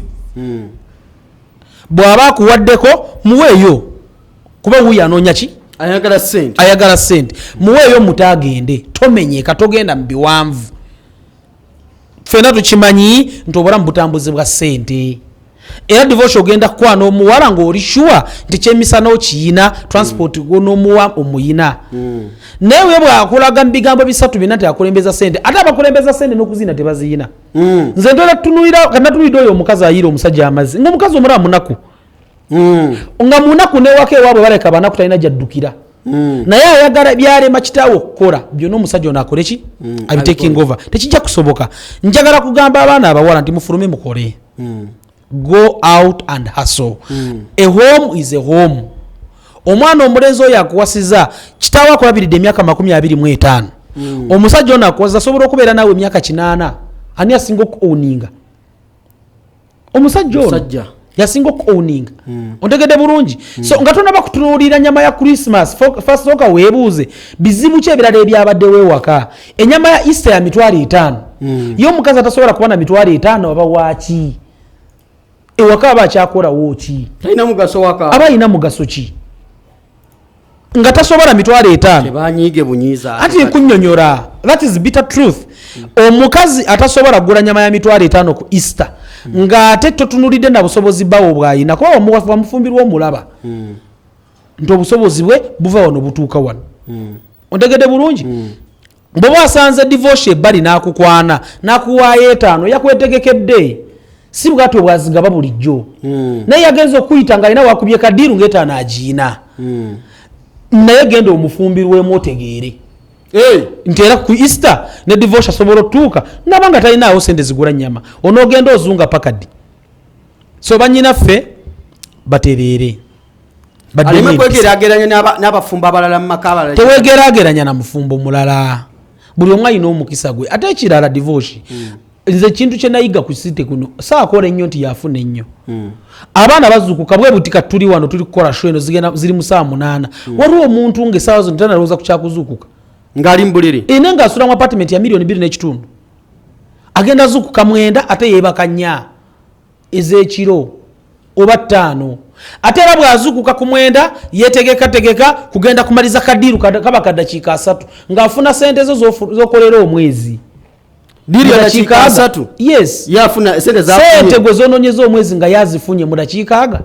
Speaker 2: bw'aba akuwaddeko muweeyo, kuba wuuyo anoonya ki?
Speaker 1: Ayagala sente.
Speaker 2: Ayagala ssente. Muweeyo mutaagende, tomenyeka, togenda mu biwanvu. Ffenna tukimanyi nti obulamu butambuzi bwa ssente. Era divorce, ogenda kukwana omuwala ng'oli sure nti kyemisana okiyina, transport gwonoomuwa omuyina, naye we bwakulaga mu bigambo bisatu bina nti akulembeza ssente, ate abakulembeza ssente n'okuzina tebaziyina. Nze ntera tunuulira, kati natunuulidde oyo omukazi ayiira omusajja amazzi, ng'omukazi omulaba munaku, nga munaku, newaka ewaabwe baleka banaku, talina gyaddukira, naye ayagala byalema kitaawe okukola byonna omusajja ono akole ki? Abitaking over. Tekijja kusoboka. Njagala kugamba abaana abawala nti mufulume mukole, go out and hustle. A home is a home. Omwana omulenzi oyo akuwasiza, kitaawe akulabiridde emyaka 25, omusajja ono akuwasiza asobola okubeera naawe emyaka 80. Ani asinga okuowninga? Omusajja ono.
Speaker 1: Musajja.
Speaker 2: Yasinga okuowninga. Ontegedde bulungi? So nga tonaba kutunuulira nyama ya Christmas, first sooka weebuuze bizibu ki ebirala ebyabaddewo ewaka. Enyama ya Easter ya 50,000. Ye omukazi atasobola kuba na 50,000 aba waaki ewaka? Aba akyakolawo ki?
Speaker 1: Talina mugaso waka.
Speaker 2: Aba alina mugaso ki nga tasobola 50,000?
Speaker 1: Tebanyiige bunyiiza.
Speaker 2: Ati nkunnyonnyola, that is bitter truth. Omukazi atasobola kugula nyama ya 50,000 ku Easter, ng'ate totunulidde na busobozi bawo bw'ayina, kuba wamufumbirwa omulaba nti obusobozi bwe buva wano butuuka wano. Ontegedde bulungi? Bw'oba asanze divorce ebbali n'akukwana n'akuwaayo 5, yakwetegekedde, si bwatyo bwazigaba bulijjo. Naye yagenza okuyita ng'alina wakubye ka deal ng'etaano agiina. Naye genda omufumbirwemu otegeere nti era ku Easter ne divorce asobola otuuka naba nga talinaawo sente zigula nnyama, onoogenda ozunga pakadi. So bannyinaffe batereere. Baddemu
Speaker 1: Aleme
Speaker 2: empisa.
Speaker 1: Kwegerageranya n'abafumbo abalala mu maka abalala.
Speaker 2: Tewegeraageranya na mufumbo mulala, buli omu alina omukisa gwe. Ate ekirala, divorce, nze ekintu kye nayiga ku site kuno, saakola ennyo nti yafuna ennyo. Abaana bazuukuka bwe buti, kati tuli wano tuli kukola show eno, zigenda ziri mu saa 8. Waliwo omuntu ng'essaawa zino tanalowooza ku kyakuzuukuka.
Speaker 1: Ng'ali mu buliri.
Speaker 2: Ene ng'asula mu apartment ya miliyoni 2.5, agenda zuukuka 9, ate yeebaka 4 ez'ekiro oba 5. Ate era bw'azuukuka ku 9, yeetegekategeka kugenda kumaliza ka deal kaba kadakiika 30, ng'afuna sente zo z'okolera omwezi.
Speaker 1: Deal ya
Speaker 2: Mu
Speaker 1: dakiika
Speaker 2: dakiika aga.
Speaker 1: 30?
Speaker 2: Yes.
Speaker 1: Yafuna sente.
Speaker 2: Sente
Speaker 1: Zafunye.
Speaker 2: Gwe zononyeza omwezi nga yazifunye mu dakiika aga.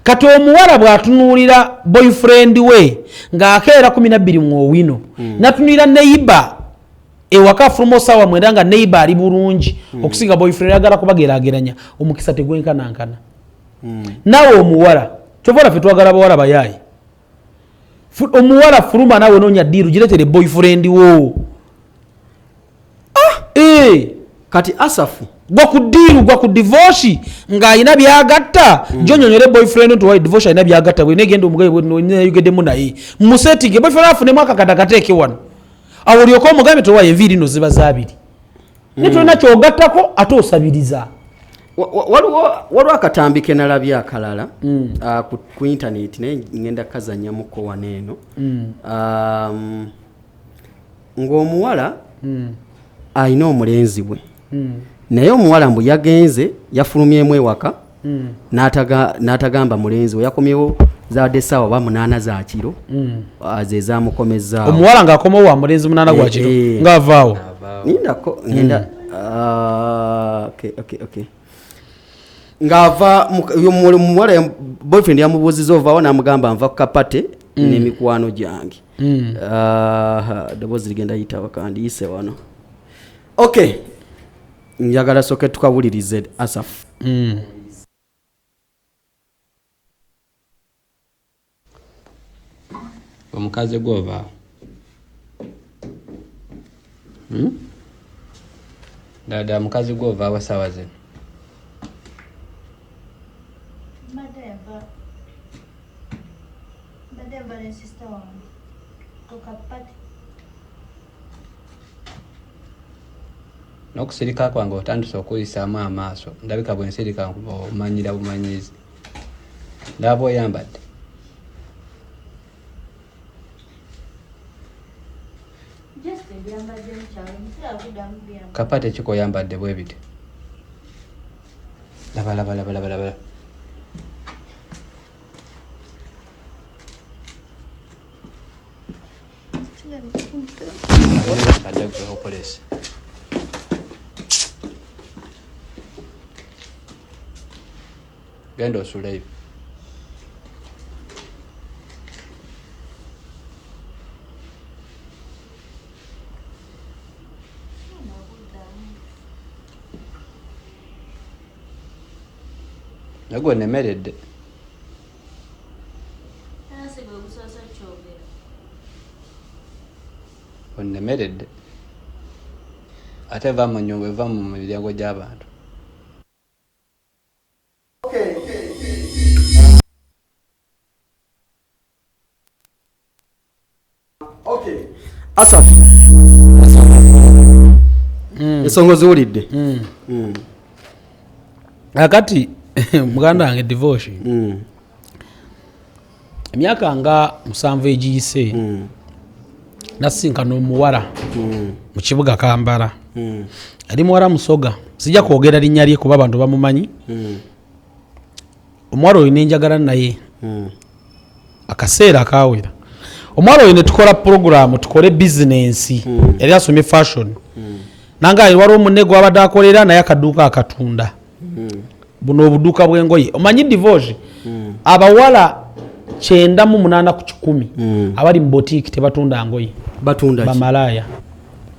Speaker 2: Kati omuwala bw'atunuulira boyfriend we ng'akeera 12 mwowino, natunuulira neighbor ewaka afuluma osaawa 9, nga neighbor ali bulungi okusinga boyfriend, ayagala kubageraageranya, omukisa tegwenkanankana. Naawe omuwala, kyova olaffe twagala bawala bayaayi. Omuwala fuluma naawe noonya deal, giretere boyfriend wo. Eh.
Speaker 1: Kati Asafu,
Speaker 2: Gwa ku deal, gwa ku divorce ng'alina byagatta, gyonyonyole boyfriend nti wayi divorce alina byagatta, bwe negenda omugaye bwenayogeddemu naye musetinge boyfriend afunemu akakada kateeke wano awo, olyoke omugambe towayo enviiri no ziba zabiri, naye tolina kyogattako ate osabiriza.
Speaker 1: Waliwo akatambi ke nalabye akalala ku intaneti, naye ngenda kazannyamuko wano eno. Ng'omuwala alina omulenzi we, naye omuwala mbu yagenze yafulumyemu ewaka n'atagamba mulenzi we, yakomyewo zaadde essaawa oba 8 za kiro, ze zamukomezaawo.
Speaker 2: Omuwala ng'akomawo wa mulenzi 8 gwa kiro?
Speaker 1: Eh.
Speaker 2: Ng'avaawo.
Speaker 1: Nindako ngenda okay. Ng'ava oyo omuwala boyfriend yamubuuziza ovaawo, n'amugamba nva ku ka party n'emikwano gyange. Ah, ddoboozi ligenda yitawa, kandiyise wano. Okay, njagala soke tukawulirize, Asaf.
Speaker 3: Omukazi gwovaawo? Hmm? Dada, mukazi gwovaawo sawa zino?
Speaker 4: Mbadde nva ne sister wange ku ka party.
Speaker 3: N'okusirika kwange otandise okuyisaamu amaaso. Ndabika bwe nsirika nkuba omanyira bumanyizi. Ndaba oyambadde.
Speaker 4: Just ebyambadde mukyalo, mpira kuddamu byambadde.
Speaker 3: Ka party kiko oyambadde bwe biti? Laba, laba, laba, laba, laba. Kadde gweho poliisi. Genda osuleyo. Naye gwe nemeredde.
Speaker 4: Era si gwe gusoose kyogera.
Speaker 3: Onnemeredde. Ate va mu nnyumba, eva mu miryango gy'abantu.
Speaker 1: Asaf, ensonga oziwulidde.
Speaker 2: Akati muganda wange divorce, emyaka nga 7 egiyise, nasinkana omuwala mu kibuga Kampala. Ali muwala Musoga, sijja kwogera linnya lye kuba abantu bamumanyi. Omuwala oyo nenjagala naye akaseera akawera. Omuwala oyo netukola puroguramu tukole bizinensi. Yali asomye fashion, nanga waliwo munne gwabadde akolera naye akaduuka akatunda buno obuduuka bw'engoye. Omanyi divorce, abawala 98 ku 100 abali mu botiiki tebatunda ngoye.
Speaker 1: Batunda ki?
Speaker 2: Bamalaaya.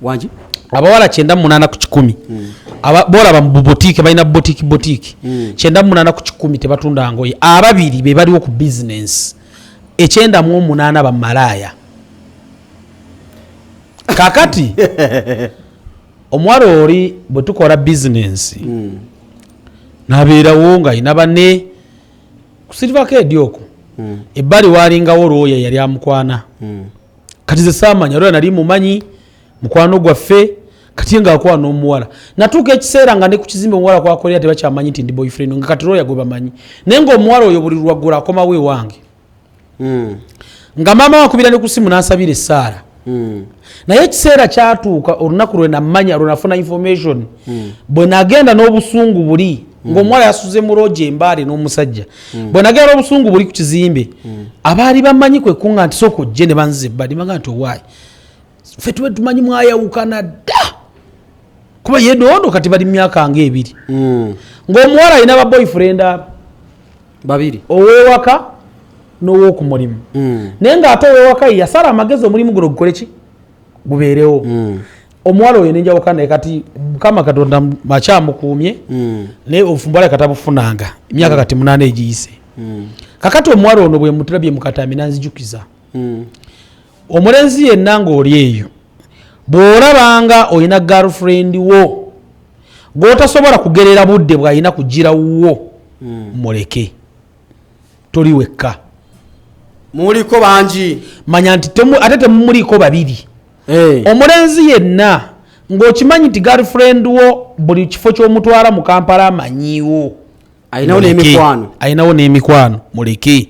Speaker 1: Wangi?
Speaker 2: Abawala 98 ku 100 bolaba mu botiiki, balina botiiki, botiiki, 98 ku 100 tebatunda ngoye. Ababiri be baliwo ku bizinensi, 98 bamalaaya. Kakati omuwala oli bwe tukola bizinensi, nabeerawo ng'alina banne ku Silvercade okwo ebbali, walingawo lwoya yali amukwana. Kati ze saamanya lwoya, nali mumanyi mukwano gwaffe. Kati nga akwana omuwala, natuuka ekiseera nga ne ku kizimbe omuwala kwakolera tebakyamanyi nti ndi boyfriend, nga kati lwoya gwe bamanyi. Naye ngaomuwala oyo buli lwaggula akomawo ewange, nga maama wakubira ne ku simu n'ansabira essaala. Naye ekiseera kyatuuka, olunaku lwe namanya, lwe nafuna information, bwe nagenda n'obusungu buli ng'omuwala yasuze mu loogi embaale n'omusajja, bwe nagenda n'obusungu buli ku kizimbe, abaali bamanyi kwe kuŋŋa nti sooka ojje, ne banziza ebbali baga nti owaayi, ffe tube tumanyi mwayawukana dda, kuba ye noono kati bali mu myaka nga 2, ng'omuwala alina ba boyfriend abo
Speaker 1: Babiri.
Speaker 2: Ow'ewaka n'owokumulimu. Naye ng'ate ow'ewaka ye yasala amagezi omulimu guno gukole ki, gubeerewo. Omuwala oyo nenjawukana naye. Kati Mukama Katonda akyamukuumye, naye obufumbo alabika tabufunanga, emyaka kati 8 egiyise. Kakati omuwala ono bwe mutulabye mukatambi nanzijukiza. Omulenzi yenna ng'oli eyo, bw'olabanga olina girlfriend wo gw'otasobola kugerera budde bw'alina kugira wuwo, muleke, toli wekka.
Speaker 1: Muliko bangi.
Speaker 2: Manya nti ate temumuliiko babiri.
Speaker 1: Eh.
Speaker 2: Omulenzi yenna ng'okimanyi nti girlfriend wo buli kifo ky'omutwala mu Kampala amanyiiwo,
Speaker 1: Alinawo
Speaker 2: muleke.
Speaker 1: n'emikwano.
Speaker 2: Alinawo n'emikwano, muleke.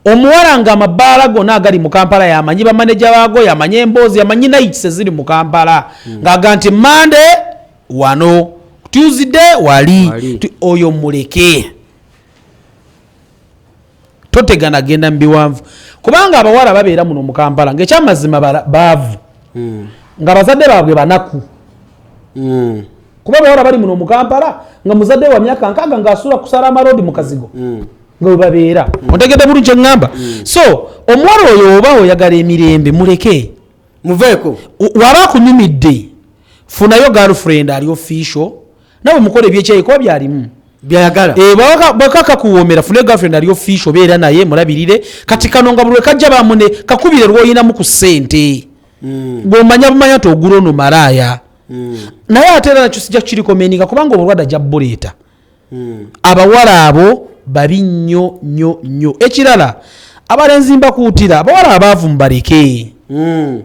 Speaker 2: Omuwala nga amabaala gonna agali mu Kampala yamanyi bamaneja baago, yamanyi emboozi, yamanyi nights eziri mu Kampala, ng'aga nti Mande wano, Tuesday wali.
Speaker 1: Wali.
Speaker 2: Oyo muleke, totegana genda mu biwanvu, kubanga abawala babeera muno mu Kampala ngaekyamazima baavu, nga bazadde baabwe banaku. Kuba abawala bali muno mu Kampala nga muzadde wa myaka 60 ng'asula kusala amalodi mu kazigo, nga we babeera. Ontegedde bulungi kyeŋŋamba? So omuwala oyo oba oyagala emirembe, muleke.
Speaker 1: Muveeko.
Speaker 2: Waba akunyumidde, funayo girlfriend ali official, nawe mukola ebyekyayi kuba byalimu.
Speaker 1: Byayagala.
Speaker 2: Eh, bwekaka kuwoomera, funayo girlfriend ali official, beera naye, mulabirire. Kati kano nga buli lwe kajja bamune kakubire lwoyinamu ku ssente, bwomanya bumanya nti ogula ono malaaya. Naye ate era nakyo sijja kukirikomendinga, kubanga obulwadde ajja buleeta. Abawala abo babi nnyo nnyo nnyo. Ekirala, abalenzi mbakuutira, abawala abaavu mubaleke.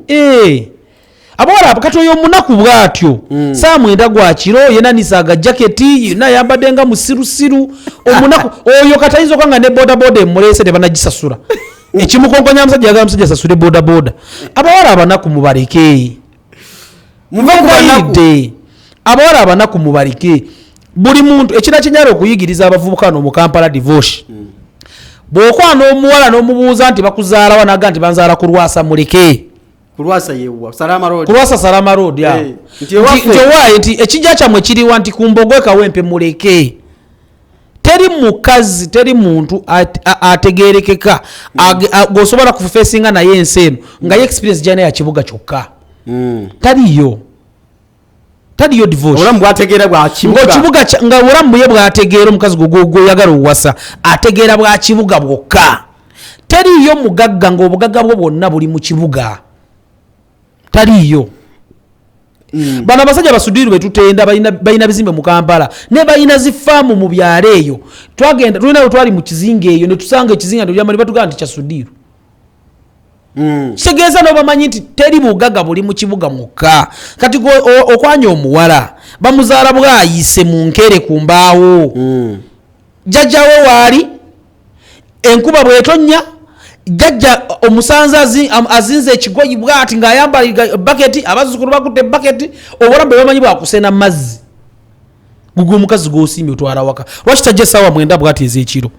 Speaker 2: Eh, abawala abo, kati oyo omunaku bw'atyo, saa 9 gwa kiro yenanisa agajaketi, yena ayambadde nga musirusiru. Omunaku oyo kati ayinza okuba nga ne bodaboda emuleese tebanagisasula, ekimukonkonya musajja, yagala musajja asasule bodaboda. Abawala abanaku mubaleke.
Speaker 1: Muve ku banaku.
Speaker 2: Mubayidde, abawala abanaku mubaleke. Buli muntu ekira kyenyala okuyigiriza abavubuka no mu Kampala, divorce, bw'okwana omuwala n'omubuuza nti bakuzaalawa, naga nti banzaala ku Lwasa, muleke.
Speaker 1: Kulwasa yewa Salama Road.
Speaker 2: Kulwasa Salama Road awo.
Speaker 1: Eh, nti ewaffe.
Speaker 2: Nti owaaye, nti ekijja kyammwe kiriwa, nti ku Mbogo Kawempe, muleke. Teri mukazi, teri muntu ategerekeka gwosobola kufesinga naye ensi eno nga ye experience gyalina ya kibuga kyokka. Taliyo, taliyo divorce.
Speaker 1: Obulamu bwategeera bwa kibuga.
Speaker 2: Ngaokibuga nga obulamu buye bwategeera, omukazi gwoyagala owasa ategeera bwa kibuga bwokka. Teriiyo mugagga ngaobugagga bwo bwonna buli mu kibuga, taliiyo. Bano abasajja basudiru betutenda balina bizimbe mu Kampala, ne balina zifaamu mu byalo eyo. Twagenda, tulina we twali mu kizinga eyo, netusanga ekizinga nebyamali, batugamba nti kyasudiru. Kitegeeza nobamanyi nti teri bugagga buli mu kibuga mwokka. Kati gwe okwanya omuwala bamuzaala bwayise mu nkere ku mbaawo, jjajjawe waali enkuba bwetonya, jjajja omusanze azinze ekigoyi bwati ng'ayambala baketi, abazzukulu bakutte baketi, obulamu bwe bamanyi bwakusena mazzi. Gugwe omukazi gwosiimye otwala waka, lwaki tajja essaawa 9 bwati ez'ekiro?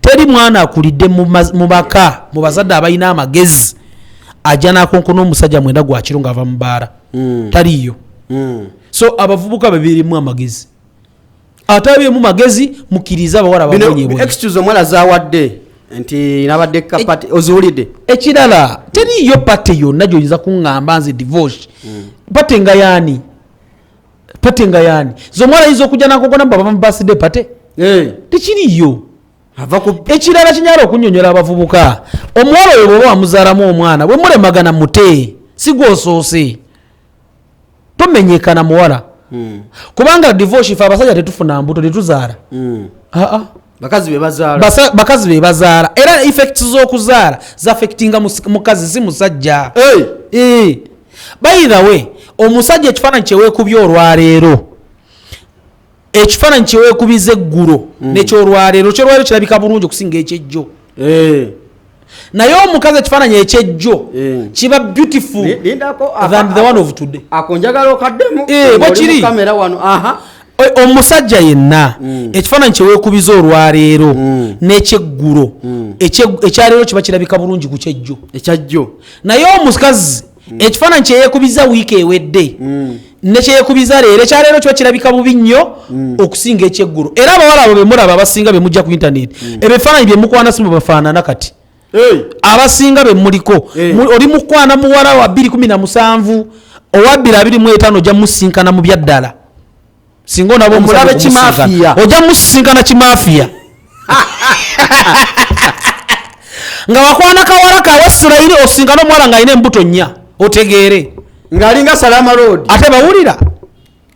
Speaker 2: Teri mwana akulidde mu maka mu bazadde abalina amagezi ajja n'akonkona omusajja 9 gwa kiro ng'ava mu bbaala. Taliiyo. So abavubuka babeeremu amagezi, ate abeemu magezi, mukkirize abawala
Speaker 1: Bino
Speaker 2: babonyebonye.
Speaker 1: Excuse omuwala zawadde. Nti nabadde kapati oziwulidde.
Speaker 2: Ekirala, teriiyo party yonna gyoyinza kuŋŋamba nze divorce. Party nga yaani? Party nga yaani? Ze omuwala ayinza okujja nankogona mbu aba mu birthday party? Tekiriiyo.
Speaker 1: Ava ku
Speaker 2: Ekirala kinyala okunyonyola abavubuka, omuwala oyo bwoba wamuzaalamu omwana, bwe mulemagana mute, si gwosoose, tomenyekana muwala. Kubanga divorce, fe abasajja tetufuna mbuto, tetuzaala. Aa.
Speaker 1: Bakazi be bazaala.
Speaker 2: Bakazi be bazaala, era effects z'okuzaala zaffectinga mukazi, si musajja.
Speaker 1: Hey!
Speaker 2: By the way, omusajja ekifaananyi kyeweekubye olwaleero, ekifaananyi kyeweekubiza eggulo nekyolwaleero, kyolwaleero kirabika bulungi okusinga ekyejjo. Naye omukazi ekifaananyi ekyejjo kiba beautiful
Speaker 1: Lindako
Speaker 2: than the one of today.
Speaker 1: Ako njagala okaddemu.
Speaker 2: Eh, bwe
Speaker 1: Oli
Speaker 2: kiri.
Speaker 1: mu kamera wano, aha.
Speaker 2: Omusajja yenna ekifaananyi kyeweekubiza olwaleero n'ekyeggulo, ekyaleero kiba kirabika bulungi ku kyejjo.
Speaker 1: Ekyajjo.
Speaker 2: Naye omukazi ekifaananyi kyeyekubiza wiiki ewedde nekyeyekubiza leero, ekyaleero kiba kirabika bubi nnyo okusinga ekyeggulo. Era abawala abo bemulaba abasinga bemujja ku intaneti, ebifaananyi byemukwana si bwebafaanana kati.
Speaker 1: Hey!
Speaker 2: Abasinga bemuliko, oli mukwana muwala wa 217, owa 225 ojja musinkana mu byaddala singa onaba omusajja
Speaker 1: Omulabe
Speaker 2: okumusinkana.
Speaker 1: kimafiya.
Speaker 2: Ojja musisinkana kimafiya nga wakwana kawala kawe Isirayiri, osinkana omuwala ng'alina embuto nnya, otegeere.
Speaker 1: Ng'alinga Salama Road.
Speaker 2: Ate bawulira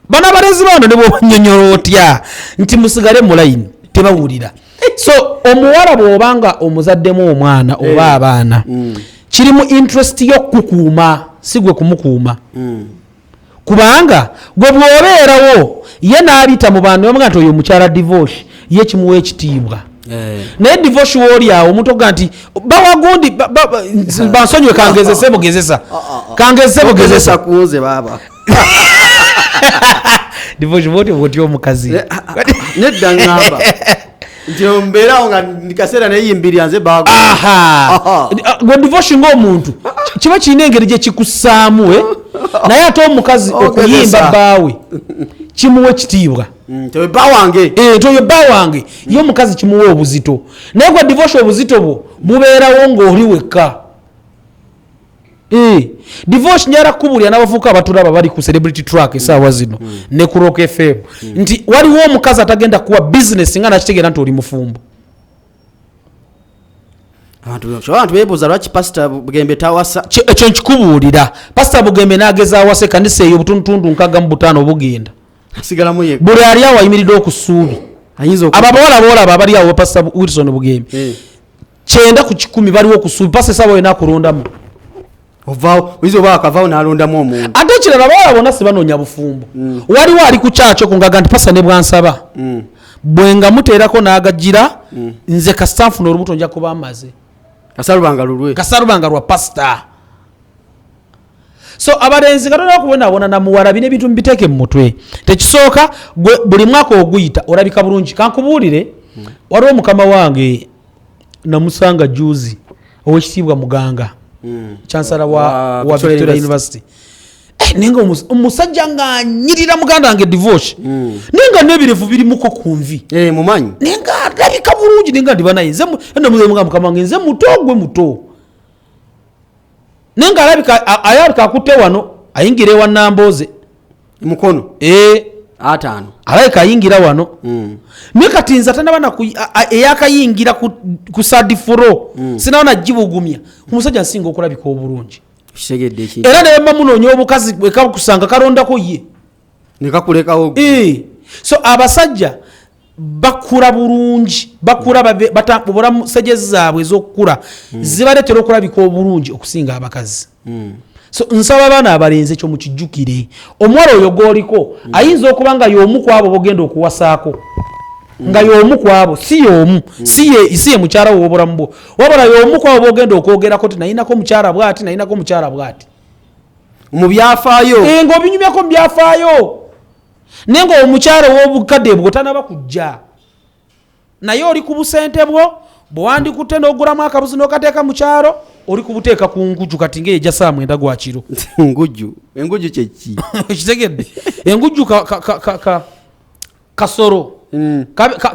Speaker 2: bano abalenzi bano ne bwobanyonyola otya nti musigale mu layini, tebawulira. So omuwala bw'obanga omuzaddemu omwana oba abaana, kiri mu interest y'okukuuma, si gwe kumukuuma. Kubanga gwe bw'obeerawo ye n'abita mu bantu bamuga nti oyo omukyala divorce, ye kimuwa ekitiibwa. Naye divorce wooli awo omuntu oga nti bawagundi bansonyiwe, kangezese bugezesa, kangezese bugezesa.
Speaker 1: Ogezesa kunze baaba.
Speaker 2: Divorce bwoti bwoti omukazi.
Speaker 1: Nedda, ŋŋamba nti mbeerawo nga kaseera neyimbirira nze baago.
Speaker 2: Aha.
Speaker 1: Aha.
Speaker 2: Gwe divorce ng'omuntu kiba kirina engeri gye kikussaamu, eh? Naye ate omukazi
Speaker 1: Ogezesa.
Speaker 2: okuyimba bbaawe kimuwa ekitiibwa.
Speaker 1: Tewe bba wange.
Speaker 2: Eh, nti oyo bba wange, ye omukazi kimuwa obuzito. Naye gwe divorce obuzito bwo bubeerawo ng'oli wekka. Eh, divorce njala kukubulira n'abavubuka abatulaba bali ku Celebrity Track esaawa zino ne ku Rock FM nti waliwo omukazi atagenda kuwa bizinesi nga nakitegeera nti oli mufumbo.
Speaker 1: Abantu beebuuza lwaki Pasita Bugembe tawasa.
Speaker 2: Ekyo nkikubuulira, Pasita Bugembe n'ageza awasa, ekkanisa eyo obutundutundu 65 obugenda
Speaker 1: Asigalamu ye.
Speaker 2: Buli ali awo ayimiridde okusuubi.
Speaker 1: Ayinza
Speaker 2: Abo abawala boolaba abali awo Pasita Wilson Bugembe, 90% baliwo okusuubi. Pasita esaawa yonna akulondamu.
Speaker 1: Ovaawo, oyinza oba akavaawo n'alondamu omuntu.
Speaker 2: Ate ekirala, abawala bonna si banoonya bufumbo. Waliwo ali ku kyakyo kungaga nti pasita ne bwansaba bwe nga muteerako n'agagira, nze kasita nfuna olubuto nja kuba amaze.
Speaker 1: Kasalubanga lulwe.
Speaker 2: Kasalubanga lwa pasita. So abalenzi nga tolina kubonaabona na muwala, bino ebintu mubiteeke mu mutwe. Tekisooka gwe buli mwaka oguyita olabika bulungi. Kankubuulire, waliwo mukama wange namusanga juzi, owekitiibwa Muganga, chancellor
Speaker 1: Wa
Speaker 2: wa
Speaker 1: Victoria
Speaker 2: Victoria University. Eh, naye nga omusajja ng'anyirira, muganda wange divorce, naye nga n'ebirevu birimuko ku nvi.
Speaker 1: Eh, mumanyi.
Speaker 2: Naye nga alabika bulungi, naye nga ndibanaye nze mugamba mukama wange nze muto, gwe muto, naye nga alabika alabika akutte wano ayingira ewa Nambooze.
Speaker 1: Mukono.
Speaker 2: Eh,
Speaker 1: 50.
Speaker 2: Alabika ayingira wano. Naye kati nze atanaba eyakayingira ku third floor, sinaba nagibugumya, omusajja nsinga okulabika obulungi.
Speaker 1: Kitegedde ekintu.
Speaker 2: Era naye mba munoonya obukazi bwekakusanga kalondako ye.
Speaker 1: Nekakulekawo.
Speaker 2: Eh, so abasajja bakula bulungi, bakula obulamu stages zaabwe ez'okukula zibaleetera okulabika obulungi okusinga abakazi. So nsaba abaana abalenzi ekyo mukijjukire. Omuwala oyo gw'oliko ayinza okuba nga y'omu ku abo bogenda okuwasaako, nga y'omu ku abo, si y'omu, si ye mukyala wo w'obulamu bwo, wabula y'omu ku abo bogenda okwogerako ti nayinako omukyala bw'ati, nayinako omukyala bw'ati.
Speaker 1: Mu byafaayo.
Speaker 2: Eh, ng'obinyumyako mu byafaayo, naye nga omukyala ow'obukadde bwo tanaba kujja, naye oli ku busente bwo bwewandikutte n'ogulamu akabuzi n'okateeka mu kyalo, oli kubuteeka ku nguju kati ngaeyo saa 9 gwa kiro.
Speaker 1: Nguju, enguju kyeki?
Speaker 2: Kitegedde, enguju kasoro.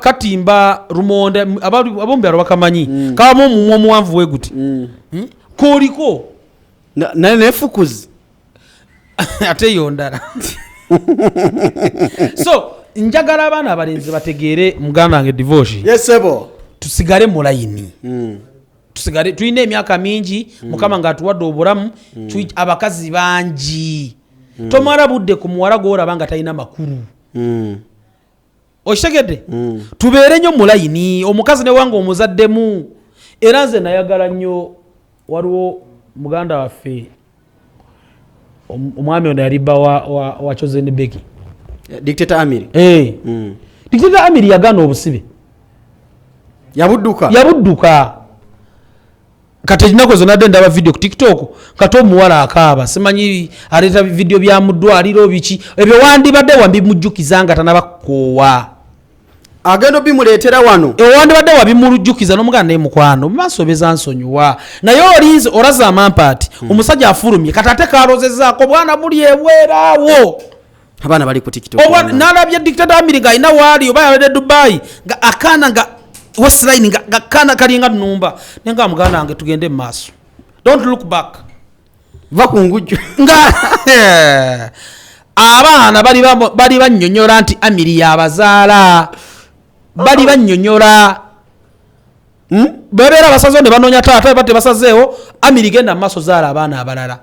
Speaker 2: Katimba rumonde, abomubyalo bakamanyi, kabamu omumwa omuwanvu we guti. Koliko.
Speaker 1: Naye nefukuzi.
Speaker 2: Ate yo ndala. So njagala abaana abalenzi bategeere, muganda wange Divoshi,
Speaker 1: yesebo,
Speaker 2: tusigale mu layini. Tusigale, tulina emyaka mingi. Mukama ng'atuwadde obulamu. Abakazi bangi. Tomala budde ku muwala gwolaba nga talina makulu. Okitegedde? Tubeere nnyo mu layini. Omukazi newanga omuzaddemu, era nze nayagala nnyo, waliwo muganda waffe, omwami ono yali bba wa Chosen Becky.
Speaker 1: Dictator Amiri.
Speaker 2: Eh. Dictator Amiri yagaana obusibe.
Speaker 1: Yabudduka.
Speaker 2: Yabudduka. Kati ennaku ezo nadde ndaba video ku TikTok, kati omuwala akaaba, simanyi aleeta video bya mu ddwaliro biki ebyo, wandibadde wambimujjukiza nga tanaba kukoowa.
Speaker 1: Agenda obimuleetera wano.
Speaker 2: Wandibadde wabimulujjukiza n'omuganda, naye mukwano mumansobeza nsonyiwa, naye olinze olaza amampaati. Omusajja afulumye, kati ate kalozezaako bwana buli ebweraawo.
Speaker 1: Abaana bali ku TikTok.
Speaker 2: Nalabye Dictator Amiri ng'alina waali oba yabadde Dubai, nga akaana nga westline, nga kaana kalinga nnumba, naye nga muganda wange tugende mu maaso, don't look back.
Speaker 1: Va ku ngujjo.
Speaker 2: Nga abaana bali bannyonnyola nti Amiri yabazaala, bali bannyonnyola. Bebeera basazeewo ne banoonya taata, ba tebasazeewo. Amiri, genda mu maaso, zaala abaana abalala.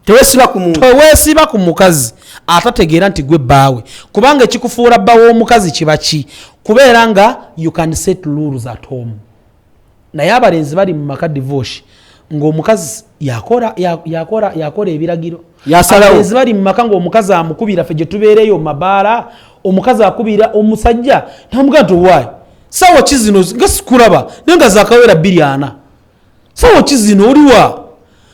Speaker 1: Tewesiba ku muntu.
Speaker 2: Teweesiba ku mukazi atategeera nti gwe bbaawe, kubanga ekikufuula bba w'omukazi kiba ki? Kubeera nga you can set rules at home. Naye abalenzi bali mu maka, Divorce, ng'omukazi yakola ebiragiro.
Speaker 1: Yasalawo.
Speaker 2: Abalenzi bali mu maka ng'omukazi amukubira. Ffe gye tubeereyo mu mabaala, omukazi akubira omusajja namugamba nti, "Owaayi, sawa ki zino nga sikulaba?" Naye nga zakawera 2:40. "Sawa ki zino, oliwa?"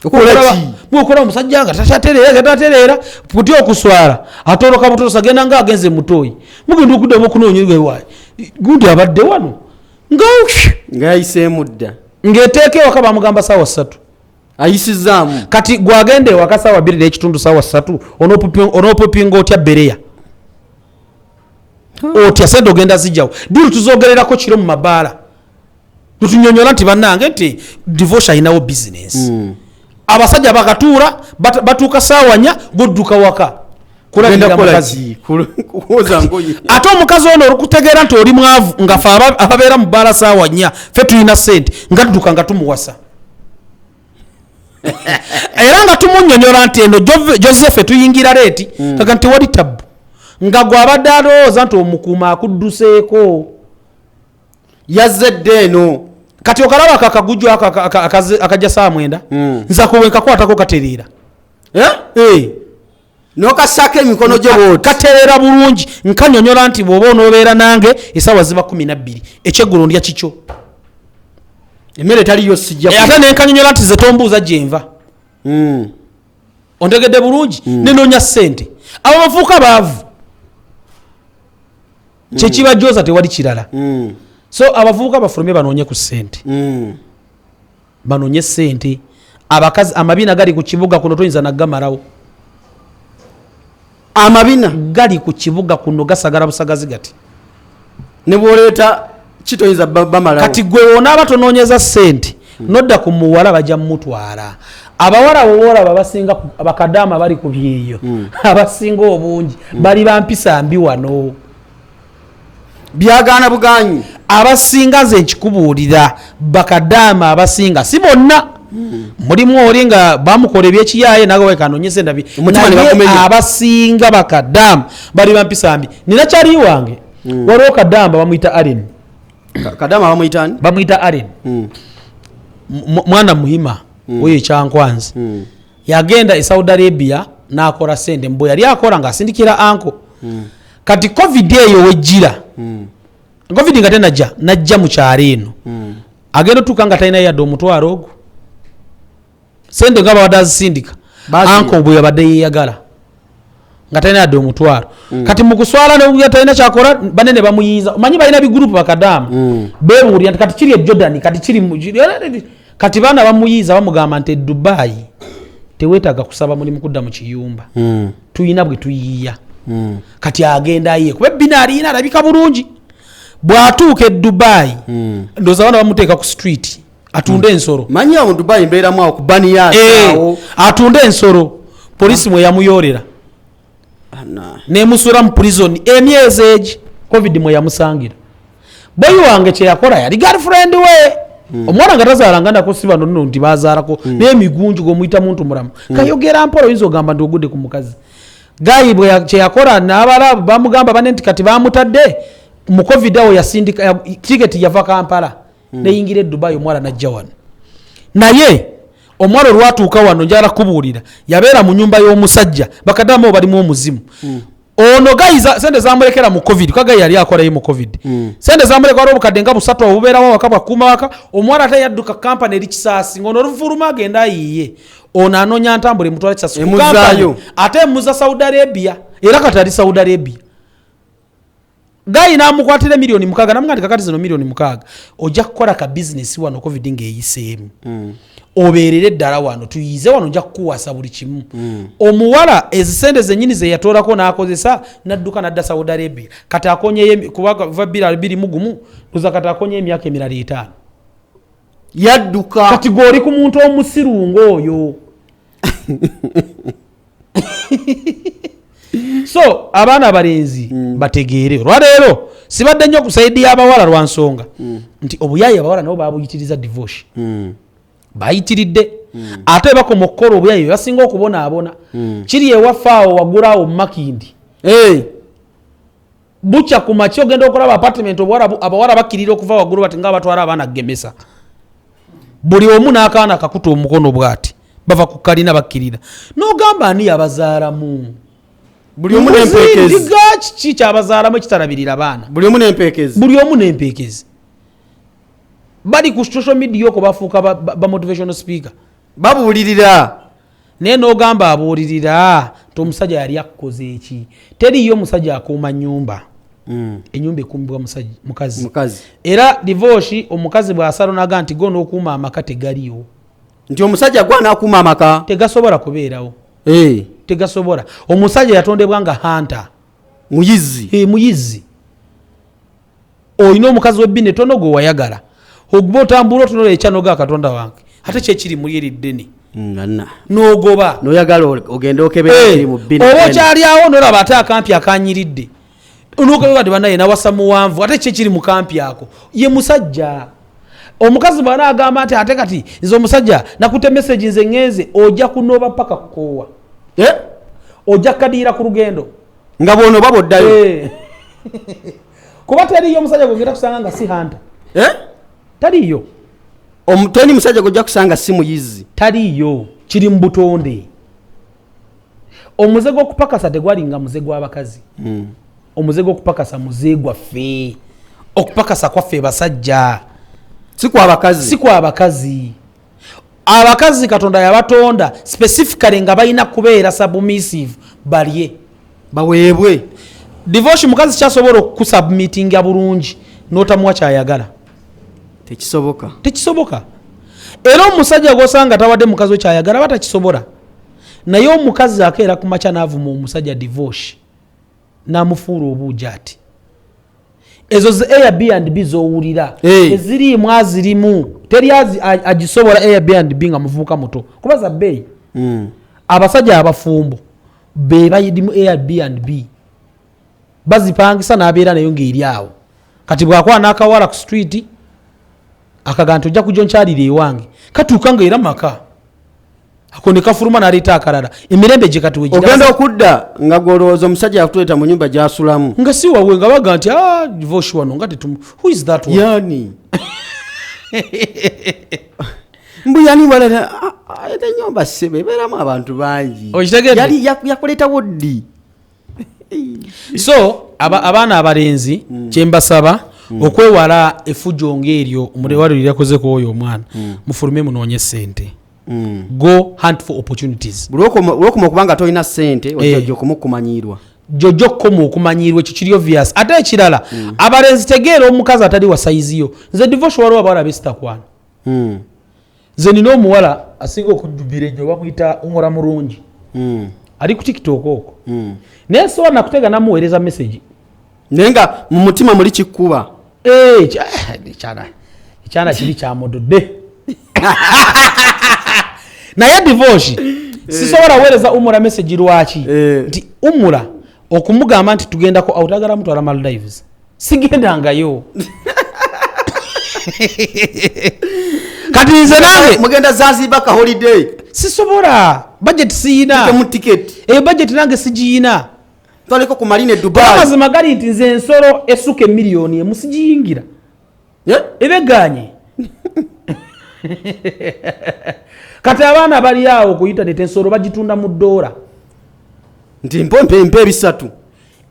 Speaker 1: Okola ki?
Speaker 2: Bwokola omusajja nga takyatereera, tatereera kuti okuswala, atoloka butosa, agenda nga agenze mutoyi, mugenda okuddamu okunoonya, "Waayi, gundi abadde wano?" Nga
Speaker 1: Nga yayiseemu dda.
Speaker 2: Ng'eteeka ewaka bamugamba saawa 3.
Speaker 1: Ayisizaamu.
Speaker 2: Kati gwagenda ewaka saawa 2 n'ekitundu, saawa 3, onoopopinga otya bereya, otya sente ogenda zijjawo? Diri tuzogererako kiro mu mabaala, tutunyonyola nti bannange, nti Divorce alinawo bizinesi. Abasajja bakatuula, batuuka saawa 4, godduka waka
Speaker 1: Genda
Speaker 2: kulabirira
Speaker 1: kukola
Speaker 2: mukazi.
Speaker 1: ki? Kwoza ngoye?
Speaker 2: Ate omukazi ono olukutegeera nti oli mwavu, nga fe ababeera mu bbaala saawa 4 fe tulina sente, nga tudduka nga tumuwasa, era nga tumunyonyola nti eno Joseph tuyingira late. Kaga nti wali tabbu, nga gwabadde alowooza nti omukuuma akudduseeko.
Speaker 1: Yazze dda eno.
Speaker 2: Kati okalaba ako akaguju ako akajja saawa 9. Nze ako bwenkakwatako katereera.
Speaker 1: Eh?
Speaker 2: Eh.
Speaker 1: N'okassaako emikono gyo bwoti.
Speaker 2: Katereera bulungi. Nkanyonyola nti bw'oba onoobeera nange, essaawa ziba 12, ekyeggulo ndya kikyo.
Speaker 1: Emmere taliyo, sijja.
Speaker 2: Eh, ate nenkanyonyola nti ze tombuuza gyenva. Ontegedde bulungi? Nenoonya ssente. Abo bafuuka baavu, kyekibajoza, tewali kirala. So abavubuka bafulume banoonye ku ssente. Banoonye ssente. Abakazi, amabina gali ku kibuga kuno, toyinza nagamalawo.
Speaker 1: Amabina?
Speaker 2: Gali ku kibuga kuno, gasagala busagazi gati.
Speaker 1: Ne bwoleeta kitoyinza bamalawo.
Speaker 2: Kati gwe onaaba tonoonyeza ssente, nodda ku muwala, bajja mumutwala. Abawala boboolaba basinga abakadaama bali ku byeyo, abasinga obungi bali bampisa mbi wano.
Speaker 1: Byagaana buganyi.
Speaker 2: Abasinga, nze nkikubuulira, bakadaama abasinga, si bonna, mulimu oli nga bamukola ebyekiyaye nawe kanonyese ndabi.
Speaker 1: Omutima ne
Speaker 2: Naye
Speaker 1: bagumenya.
Speaker 2: abasinga bakadaama bali bampisa mbi. Nina kyali wange, waliwo kadaama bamuyita Allen.
Speaker 1: Kadaama bamuyita ani?
Speaker 2: Bamuyita Allen. Mwana muhima oyo ekyankwanzi. Yagenda e Saudi Arabia n'akola sente. Mbwe yali akola ng'asindikira anko. Kati COVID eyo wejjira, COVID nga tenajja, najja mu kyalo eno. Agenda otuuka nga talina yadde omutwalo ogwo, sente nga babadde azisindika.
Speaker 1: Baazirya.
Speaker 2: Anko bwe yabadde yeyagala nga talina yadde omutwalo. Kati mu kuswala ne talina kyakola, banene bamuyiiza. Omanyi balina bigurupu bakadaama. Bebuulira nti kati kiri e Jordan, kati kiri kati baana bamuyiiza, bamugamba nti e Dubai teweetaaga kusaba mulimu kudda mu kiyumba. Tuyina bwe tuyiiya. Kati agenda ye kuba ebbina alina alabika bulungi. Bw'atuuka e Dubai, ndowooza abaana bamuteeka ku street atunde ensolo.
Speaker 1: Manyi awo mu Dubai mbeeramu awo ku Baniyas. Awo.
Speaker 2: Atunde ensolo, polisi mwe yamuyoolera nemusuula mu prison emyezi egi COVID mwe yamusangira. Boyi wange kyeyakola, yali girlfriend we, omuwala nga tazaalanga nako, si bano nno nti bazaalako, naye emigunju gomuyita muntu mulamu, kayogera mpola, oyinza ogamba nti ogudde ku mukazi. Guy bwe kyeyakola n'abala bamugamba bane nti kati bamutadde mu COVID awo, yasindika tiketi yava Kampala neyingira e Dubai, omuwala najja wano. Naye omuwala olwatuuka wano, njala kubuulira, yabeera mu nyumba y'omusajja, bakadamu balimu omuzimu. Ono guy sente zamulekera mu COVID, ka guy yali akolayo mu COVID, sente zamuleka, waliwo obukadde nga 300 obubeerawo waka bwakuuma waka. Omuwala ate yadduka kampani eri Kisaasi, ngaono oluvuluma agenda ayiiye, ono anoonya ntambula emutwala Kisaasi ku
Speaker 1: Emuzaayo.
Speaker 2: kampani, ate emuza Saudi Arabia, era kati ali Saudi Arabia. Guy namukwatira 6 million, namuga nti kakati zino 6 million ojja kukola ka bizinesi wano COVID ng'eyiseemu, obeerere eddala wano, tuyize wano, nja kukuwasa buli kimu. Omuwala ezisente zenyini zeyatoolako n'akozesa nadduka nadda Saudi Arabia. Kati akonyeyo kuba va 2021, ndoza kati akonyeyo emyaka emirala 5.
Speaker 1: Yadduka.
Speaker 2: Kati gw'oli ku muntu omusiru ng'oyo. So abaana abalenzi bategeere, olwaleero sibadde nnyo ku side y'abawala lwa nsonga nti obuyayi abawala nabo babuyitiriza. Divorce bayitiridde, ate bakoma okukola obuyayi be basinga okubonaabona. Kiri ewaffe awo waggulu awo mumakindi, bukya ku makya ogenda okulaba apartment, abawala bakkirira okuva waggulu bati nga batwala abaana gemesa, buli omu n'akaana kakuta omukono bw'ati, bava ku kalina bakkirira, n'ogamba ani yabazaalamu?
Speaker 1: Buli omu n'empeekezi.
Speaker 2: Ndiga kiki kyabazaalamu ekitalabirira baana?
Speaker 1: Buli omu n'empeekezi.
Speaker 2: Buli omu n'empeekezi. Bali ku social media okwo bafuuka ba motivational speaker.
Speaker 1: Babuulirira.
Speaker 2: Naye n'ogamba abuulirira nti omusajja yali akukoze eki? Teriiyo omusajja akuuma nyumba. Enyumba ekuumibwa mukazi.
Speaker 1: Mukazi.
Speaker 2: Era divorce, omukazi bw'asala naga nti go n'okuuma amaka tegaliiwo.
Speaker 1: Nti omusajja gwanaakuuma amaka.
Speaker 2: Tegasobola kubeerawo. Tegasobola. Omusajja yatondebwa nga hunter.
Speaker 1: Muyizi.
Speaker 2: Muyizi. Olina omukazi webbina etono gwe wayagala, oguba otambula otunola ekyanoga, katonda wange, ate kyekiri muli eri ddene.
Speaker 1: Nganna.
Speaker 2: N'ogoba.
Speaker 1: Noyagala ogende okebera kiri mu bbina.
Speaker 2: Oba okyali awo nolaba ate akampi akanyiridde, nokabega ti banaye nawasa muwanvu, ate kyekiri mu kampi ako ye musajja. Omukazi bwana agamba nti ate kati nze omusajja nakutte message, nze ŋŋenze, ojja kunoba paka kukoowa. Ojja kukadiira ku lugendo.
Speaker 1: Nga bwonoba boddayo.
Speaker 2: Kuba teriyo omusajja gwegenda kusanga nga si hunter. Taliyo.
Speaker 1: Teri musajja gwojja kusanga si muyizi.
Speaker 2: Taliyo, kiri mu butonde. Omuze gw'okupakasa tegwalinga muze gw'abakazi. Omuze gw'okupakasa muze gwaffe, okupakasa kwaffe basajja.
Speaker 1: Si kwa bakazi.
Speaker 2: Si kwa bakazi. Abakazi Katonda yabatonda specifically nga balina kubeera submissive, balye.
Speaker 1: Baweebwe.
Speaker 2: Divorce, mukazi kyasobola okusubmitinga bulungi n'otamuwa kyayagala?
Speaker 1: Tekisoboka.
Speaker 2: Tekisoboka. Era omusajja gwosanga tawadde mukazi we kyayagala aba takisobola. Naye omukazi akeera ku makya n'avuma omusajja, divorce, n'amufuula obuugi ati ezo ze Airbnb z'owulira eziriimu azirimu, teri agisobola Airbnb nga muvubuka muto, kuba za bbeeyi. Abasajja abafumbo be bayirimu Airbnb, bazipangisa n'abeera nayo ng'eri awo. Kati bw'akwala n'akawala ku street akaga nti ojja kujja onkyalira ewange, katuuka nga era maka ako ne kafuluma n'aleeta akalala, emirembe gye kati wegira.
Speaker 1: Ogenda okudda nga gwolowooza omusajja yakutuleeta mu nyumba gyasulamu.
Speaker 2: Nga si wawe, nga baga nti, "Ah, divorce wano nga tetumu, who is that one?"
Speaker 1: Yani mbu yani walala ate enyumba sebe ebeeramu abantu bangi.
Speaker 2: Okitegedde?
Speaker 1: Yali yakuleetawo ddi?
Speaker 2: So abaana abalenzi, kyembasaba okwewala efujjo ng'eryo omulewalo lyakozeko oyo omwana, mufulume munoonye sente. Go hunt for opportunities.
Speaker 1: Buli lwokoma okuba nga tolina sente, ojja okumukumanyirwa.
Speaker 2: Jojja okukoma okumanyirwa, ekyo kiri obvious. Ate ekirala, abalenzi, tegeera omukazi atali wa size yo. Nze divorce, waliwo abawala besitakwana. Nze nina omuwala asinga okujjubira ennyo, bamuyita Umura Mulungi. Ali ku TikTok okwo. Naye sobola nakutega namuweereza message.
Speaker 1: Naye nga mu mutima muli kikkuba.
Speaker 2: Eh, ekyana kiri kyamududde. Naye divorce sisobola weereza Umura message. Lwaki? Nti Umura okumugamba nti tugendako out, agala mutwala Maldives, sigendangayo. Kati nze nange
Speaker 1: Mugenda Zanzibar ka holiday?
Speaker 2: Sisobola, budget siyina.
Speaker 1: Mu ticket.
Speaker 2: Eyo budget nange sigiyina.
Speaker 1: Twaleko ku marine Dubai.
Speaker 2: Amazima gali nti nze ensolo esuka 1 million sigiyingira.
Speaker 1: Eh?
Speaker 2: Ebeganye. Kati abaana bali awo ku internet, ensolo bagitunda mu ddoola.
Speaker 1: Nti mpo mpe 300.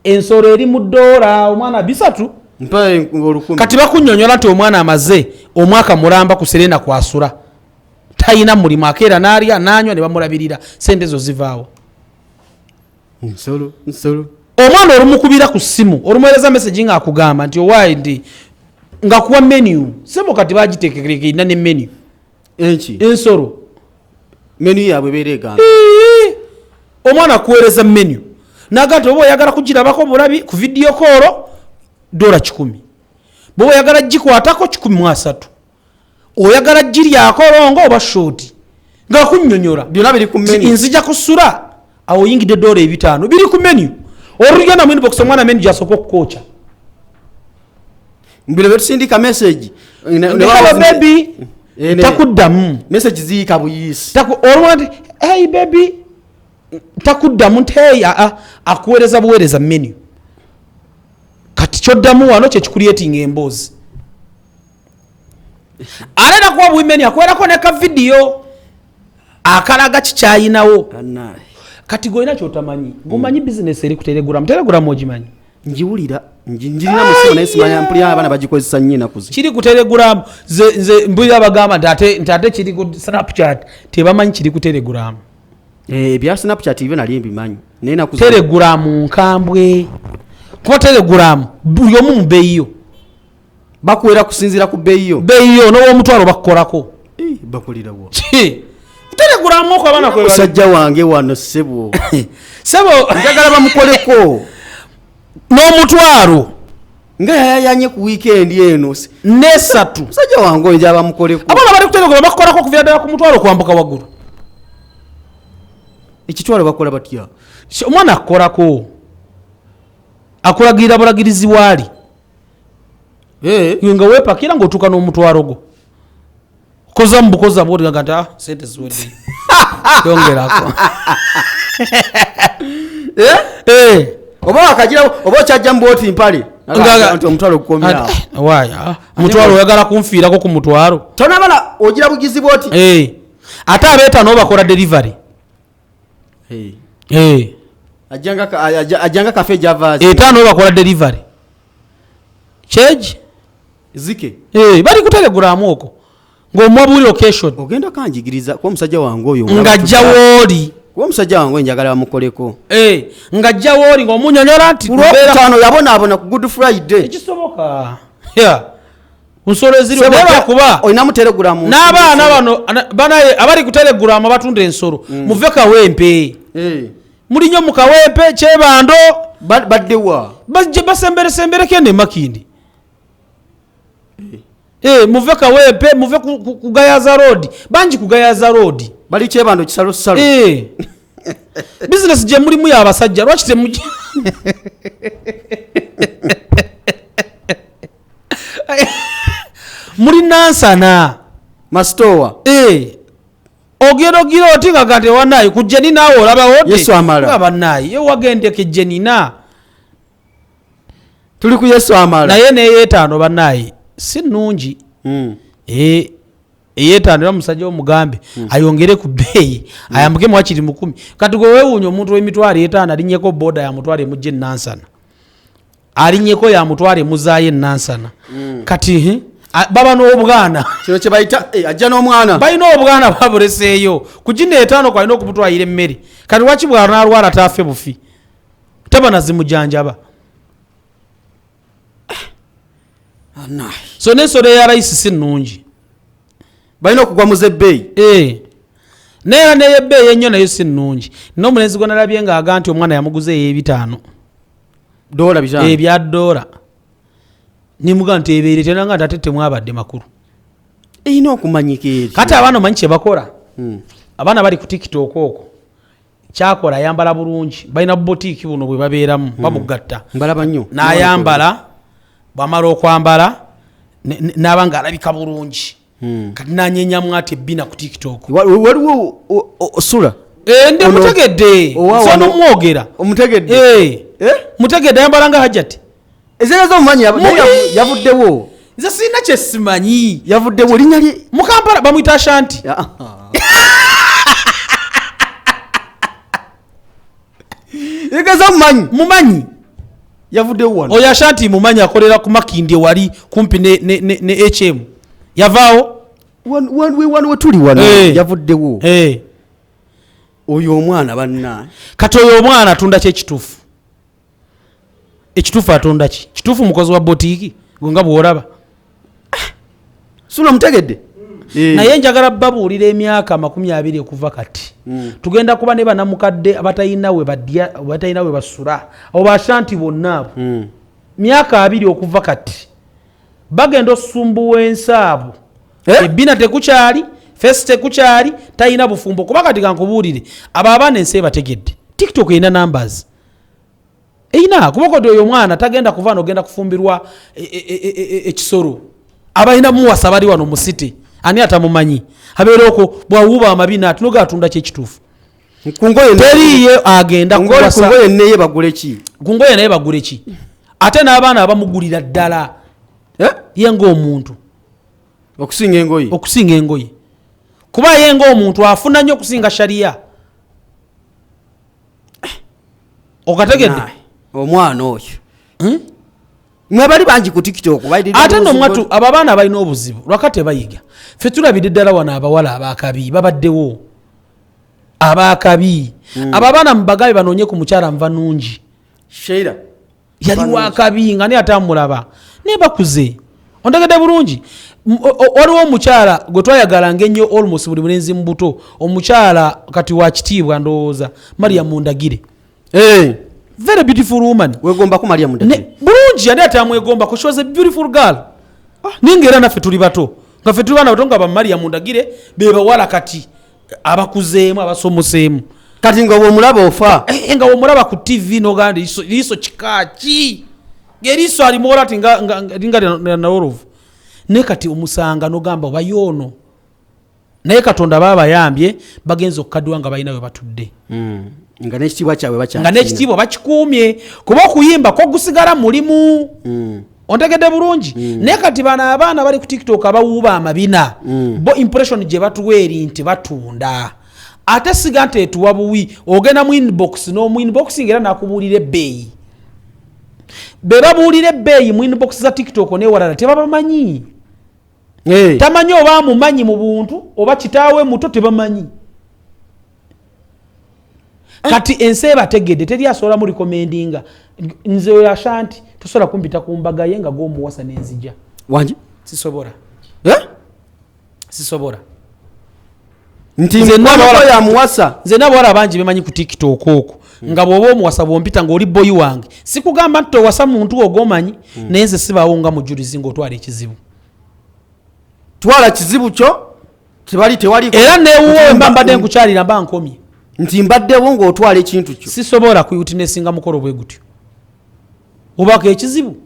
Speaker 2: Ensolo eri mu ddoola, omwana 300.
Speaker 1: Mpe 1000.
Speaker 2: Kati bakunnyonnyola nti omwana amaze omwaka mulamba ku Serena kwasula, talina mulimu, akeera n'alya n'anywa ne bamulabirira. Sente ezo zivaawo?
Speaker 1: Nsolo nsolo.
Speaker 2: Omwana olumukubira ku ssimu, olumuweereza message ng'akugamba nti owaayi nti nga kuwa menu sebo. Kati bagiteekekereka, erina ne menu.
Speaker 1: Enki?
Speaker 2: Ensolo.
Speaker 1: Menu yaabwe ebeera egamba?
Speaker 2: Ii! Omwana akuweereza menu naga nti oba oyagala kugirabako bulabi ku video call, $100, bwoba oyagala gikwatako 130, oyagala giryako long oba short, ngaakunnyonnyola.
Speaker 1: Byonna biri ku menu.
Speaker 2: Nzija kusula awo, oyingidde $50, biri ku menu. Olugenda mu inbox, omwana menu gyasooka okukooca.
Speaker 1: Bino betusindika message.
Speaker 2: Hello baby.
Speaker 1: Eh,
Speaker 2: Takuddamu.
Speaker 1: Message ziyiika buyiisi.
Speaker 2: Olwa nti hey baby, takuddamu nti hey, aa, akuweereza buweereza menu. Kati kyoddamu wano kyekikucreatinga emboozi. Ate nakuwa buwi menu, akuweerako ne ka video akalaga kikyayinawo.
Speaker 1: Annaye.
Speaker 2: Kati gwolina kyotamanyi, gomanyi bizinesi eri ku Telegram. Telegram ogimanyi?
Speaker 1: Njiwulira, njirina musimu naye simanya, mpulira abaana bagikozesa nnyo ennaku zino.
Speaker 2: Kiri ku Telegram. Nze mbulira bagamba nti ate kiri ku Snapchat, tebamanyi kiri ku Telegram.
Speaker 1: Eh, ebya Snapchat ibyo nali mbimanyi, naye ennaku zino.
Speaker 2: Telegram nkambwe, kuba Telegram buli omu mu bbeeyiyo.
Speaker 1: Bakuwera kusinziira ku bbeeyi yo.
Speaker 2: Bbeeyiyo, n'owomutwalo bakukolako.
Speaker 1: Eh, bakolerawo?
Speaker 2: Ki? Telegram okwo abaana kwe bali.
Speaker 1: Musajja wange wano, ssebo.
Speaker 2: Sebo.
Speaker 1: Njagala bamukoleko.
Speaker 2: N'omutwalo.
Speaker 1: Nga yayayanye ku wiikendi eno.
Speaker 2: Nesatu.
Speaker 1: Musajja wange oyo njaba bamukoleko.
Speaker 2: Abaana bali ku Telegram bakukolako okuviira ddala ku mutwalo kwambuka waggulu.
Speaker 1: Ekitwalo bakola batya?
Speaker 2: Omwana akukolako, akulagirira bulagirizi waali.
Speaker 1: Eh,
Speaker 2: Iwe nga weepakira ng'otuuka n'omutwalo gwo, koza mu bukoza bwotigaga nti ah, sente ziwedde, yongerako.
Speaker 1: Eh?
Speaker 2: Eh.
Speaker 1: Oba wakagira oba okyajja mu bwoti mpale nti omutwalo gukomyawo.
Speaker 2: Waaya, mutwalo oyagala kunfiirako ku mutwalo?
Speaker 1: Tonabala ogira bugizi bwoti.
Speaker 2: Eh. Ate abeetaano bakola delivery.
Speaker 1: Eh.
Speaker 2: Eh.
Speaker 1: Ajjanga kafe javasi.
Speaker 2: Etaano bakola delivery charge.
Speaker 1: Zike.
Speaker 2: Eh, bali ku Telegram okwo ng'omuwa buli location.
Speaker 1: Ogenda kanjigiriza kuba omusajja wange oyo.
Speaker 2: Ng'ajja wooli.
Speaker 1: Kuba omusajja wange oyo njagala bamukoleko.
Speaker 2: Eh, ng'ajja wooli ng'omunyonyola nti
Speaker 1: Ku Lwokutaano yabonaabona, ku Good Friday.
Speaker 2: Ekisoboka. Yeah. Nsolo eziriwo, naye lwakuba
Speaker 1: Olinamu Telegram?
Speaker 2: N'abaana bano banaye abali ku Telegram abatunda ensolo, muve Kawempe.
Speaker 1: Eh.
Speaker 2: Muli nnyo mu Kawempe, Kyebando.
Speaker 1: Baddewa?
Speaker 2: Bajje basemberesembereko eno emakindi. Eh, muve Kawempe, muve ku Gayaza Road, bangi ku Gayaza Road.
Speaker 1: Bali Kyebando kisalosalo.
Speaker 2: Eh. Bizinesi gye mulimu y'abasajja, lwaki temugi muli Nansana?
Speaker 1: Masitowa.
Speaker 2: Eh. Ogenda ogira oti nga gati wanayi ku Jenina awo olabawo.
Speaker 1: Yesu amala.
Speaker 2: Banayi ye wagendeko Jenina.
Speaker 1: Tuli ku Yesu amala.
Speaker 2: Naye neyeetaano banayi si nnungi. Eh, eyeetaano era omusajja omugambe ayongere ku bbeeyi, ayambuke mwakiri 1000. Kati gwe weewuunya omuntu w'50,000 alinnyeko boda yamutwala emujja enansana, alinnyeko yamutwala emuzaayo enansana. Kati baba n'obwana.
Speaker 1: Kino kye bayita ajja n'omwana.
Speaker 2: Balina obwana babuleseeyo ku gino etaano, kwalina okubutwalira emmere. Kati lwaki bwanalwala taafe bufi, taba nazimujanjaba?
Speaker 1: Anayi.
Speaker 2: So n'ensolo eya layisi si nnungi.
Speaker 1: Balina okugwa mu zebbeeyi.
Speaker 2: Eh. Naye era neyebbeeyi ennyo nayo si nnungi. N'omulenzi gwe nalabye ng'aga nti omwana yamuguza ey'ebitaano.
Speaker 1: Dola 500.
Speaker 2: Ebya dola. Nimuga nti ebeere tenanga nti ate temwabadde makulu.
Speaker 1: Erina okumanyika eri.
Speaker 2: Kati abaana omanyi kye bakola? Abaana bali ku TikTok okwo. Kyakola ayambala bulungi, balina botiiki buno bwe babeeramu, babugatta.
Speaker 1: Mbalaba nnyo.
Speaker 2: N'ayambala, bw'amala okwambala n'aba ng'alabika bulungi. Kati n'anyenyamu ati ebbina ku TikTok.
Speaker 1: Waliwo sula.
Speaker 2: Ndi mutegedde.
Speaker 1: Owa
Speaker 2: Nsobola
Speaker 1: wano-
Speaker 2: n'omwogera.
Speaker 1: Omutegedde?
Speaker 2: Mutegedde, ayambala nga Hajati.
Speaker 1: Ezera z'omumanyi naye yavuddewo.
Speaker 2: Nze sirina kye simanyi.
Speaker 1: Yavuddewo linnya lye.
Speaker 2: Mu Kampala bamuyita Ashanti.
Speaker 1: Egeza omumanyi.
Speaker 2: Mumanyi.
Speaker 1: Yavuddewo wano.
Speaker 2: Oyo Ashanti mumanyi, akolera ku Makindye wali kumpi ne HM. Yavaawo?
Speaker 1: Wano wetuli wano. Yavuddewo. Oyo omwana banna.
Speaker 2: Kati oyo omwana atunda ki ekituufu? Ekituufu atunda ki? Kituufu mukozi wa botiiki gwe nga bw'olaba.
Speaker 1: Sula omutegedde?
Speaker 2: Naye njagala babuulira emyaka 20 okuva kati. Tugenda kuba ne bannamukadde abatalina we badya, abatalina we basula. Abo ba Ashanti bonna abo. Myaka 20 okuva kati. Bagenda osumbuwa ensi abo. Ebbina tekukyali, face tekukyali, talina bufumbo. Kuba kati kankubuulire, abo abaana ensi ebategedde. TikTok erina numbers. Erina, kuba kati oyo omwana tagenda kuva wano ogenda kufumbirwa ekisolo. Abalina muwasa bali wano mu city. Ani atamumanyi? Abeera okwo bw'awuuba amabina ati noga atunda ki ekituufu?
Speaker 1: Ku ngoye
Speaker 2: Teriiyo agenda
Speaker 1: Ku ngoye
Speaker 2: kuwasa.
Speaker 1: Ku ngoye neye bagule ki?
Speaker 2: Ku ngoye naye bagule ki? Ate n'abaana abamugulira ddala. Ye ng'omuntu.
Speaker 1: Okusinga engoye.
Speaker 2: Okusinga engoye. Kuba ye ng'omuntu afuna nnyo okusinga sharia. Okategedde?
Speaker 1: Naye, omwana oyo. Mwe bali bangi ku TikTok, bali
Speaker 2: Ate nno
Speaker 1: obuzibu
Speaker 2: mwatu, abo abaana balina obuzibu, lwaka tebayiga. Ffe tulabidde ddala wano abawala abakabi babaddewo. Abakabi. Abo abaana mubagabe banoonye ku mukyala nva nungi.
Speaker 1: Sheila.
Speaker 2: Yali
Speaker 1: Nva
Speaker 2: wakabi nga naye atamulaba. Naye bakuze. Ontegedde bulungi? Waliwo omukyala gwe twayagalanga ennyo almost buli mulenzi mu buto. Omukyala kati wa kitiibwa ndowooza, Maria Mundagire. Very beautiful woman.
Speaker 1: Wegombako Maria Mundagire?
Speaker 2: Ne, bulungi yali atamwegombako. She was a beautiful girl. Naye ng'era naffe tuli bato. Nga ffe tuli baana bato nga ba Maria Mundagire be bawala kati abakuzeemu, abasomoseemu.
Speaker 1: Kati nga bw'omulaba ofa.
Speaker 2: Nga bw'omulaba ku TV n'ogamba nti liiso kika ki? Ng'eriiso alimuwola ati nga lya nawolovu. Naye kati omusanga n'ogamba oba y'ono. Naye Katonda baabayambye bagenze okukaddiwa nga balina we batudde.
Speaker 1: Nga n'ekitiibwa kyabwe bakyakirina.
Speaker 2: Nga n'ekitiibwa bakikuumye. Kuba okuyimba kwo gusigala mulimu. Ontegedde bulungi? Naye kati bano abaana bali ku TikTok abawuuba amabina. Bo impression gye batuwa eri nti batunda. Ate siga nti etuwa buwi. Ogenda mu inbox n'omu inbox ng'era n'akubuulira ebbeeyi. Be babuulira ebbeeyi mu inbox za TikTok n'ewalala tebabamanyi. Tamanyi oba amumanyi mu buntu oba kitaawe muto tebamanyi. Kati ensi ebategedde teri asobola mu recommendinga. Nze oyo Ashanti tosobola kumpita ku mbaga ye nga gw'omuwasa n'enzija.
Speaker 1: Wangi?
Speaker 2: Sisobola. Sisobola.
Speaker 1: Nti
Speaker 2: Nze
Speaker 1: mukwano
Speaker 2: n'abawala
Speaker 1: gwo yamuwasa.
Speaker 2: Nze n'abawala bangi bemanyi ku TikTok okwo. Nga bw'oba omuwasa bw'ompita ng'oli boyi wange. Sikugamba nti towasa muntu ogw'omanyi, naye nze sibaawo nga mujulizi ng'otwala ekizibu.
Speaker 1: Twala kizibu kyo, tewali, tewali
Speaker 2: Era neewuwo
Speaker 1: Nti
Speaker 2: mba mbadde nkukyalira mba nkomye.
Speaker 1: Nti mbaddewo ng'otwala ekintu kyo.
Speaker 2: Sisobola kuwitnessinga mukolo bwe gutyo. Obako ekizibu.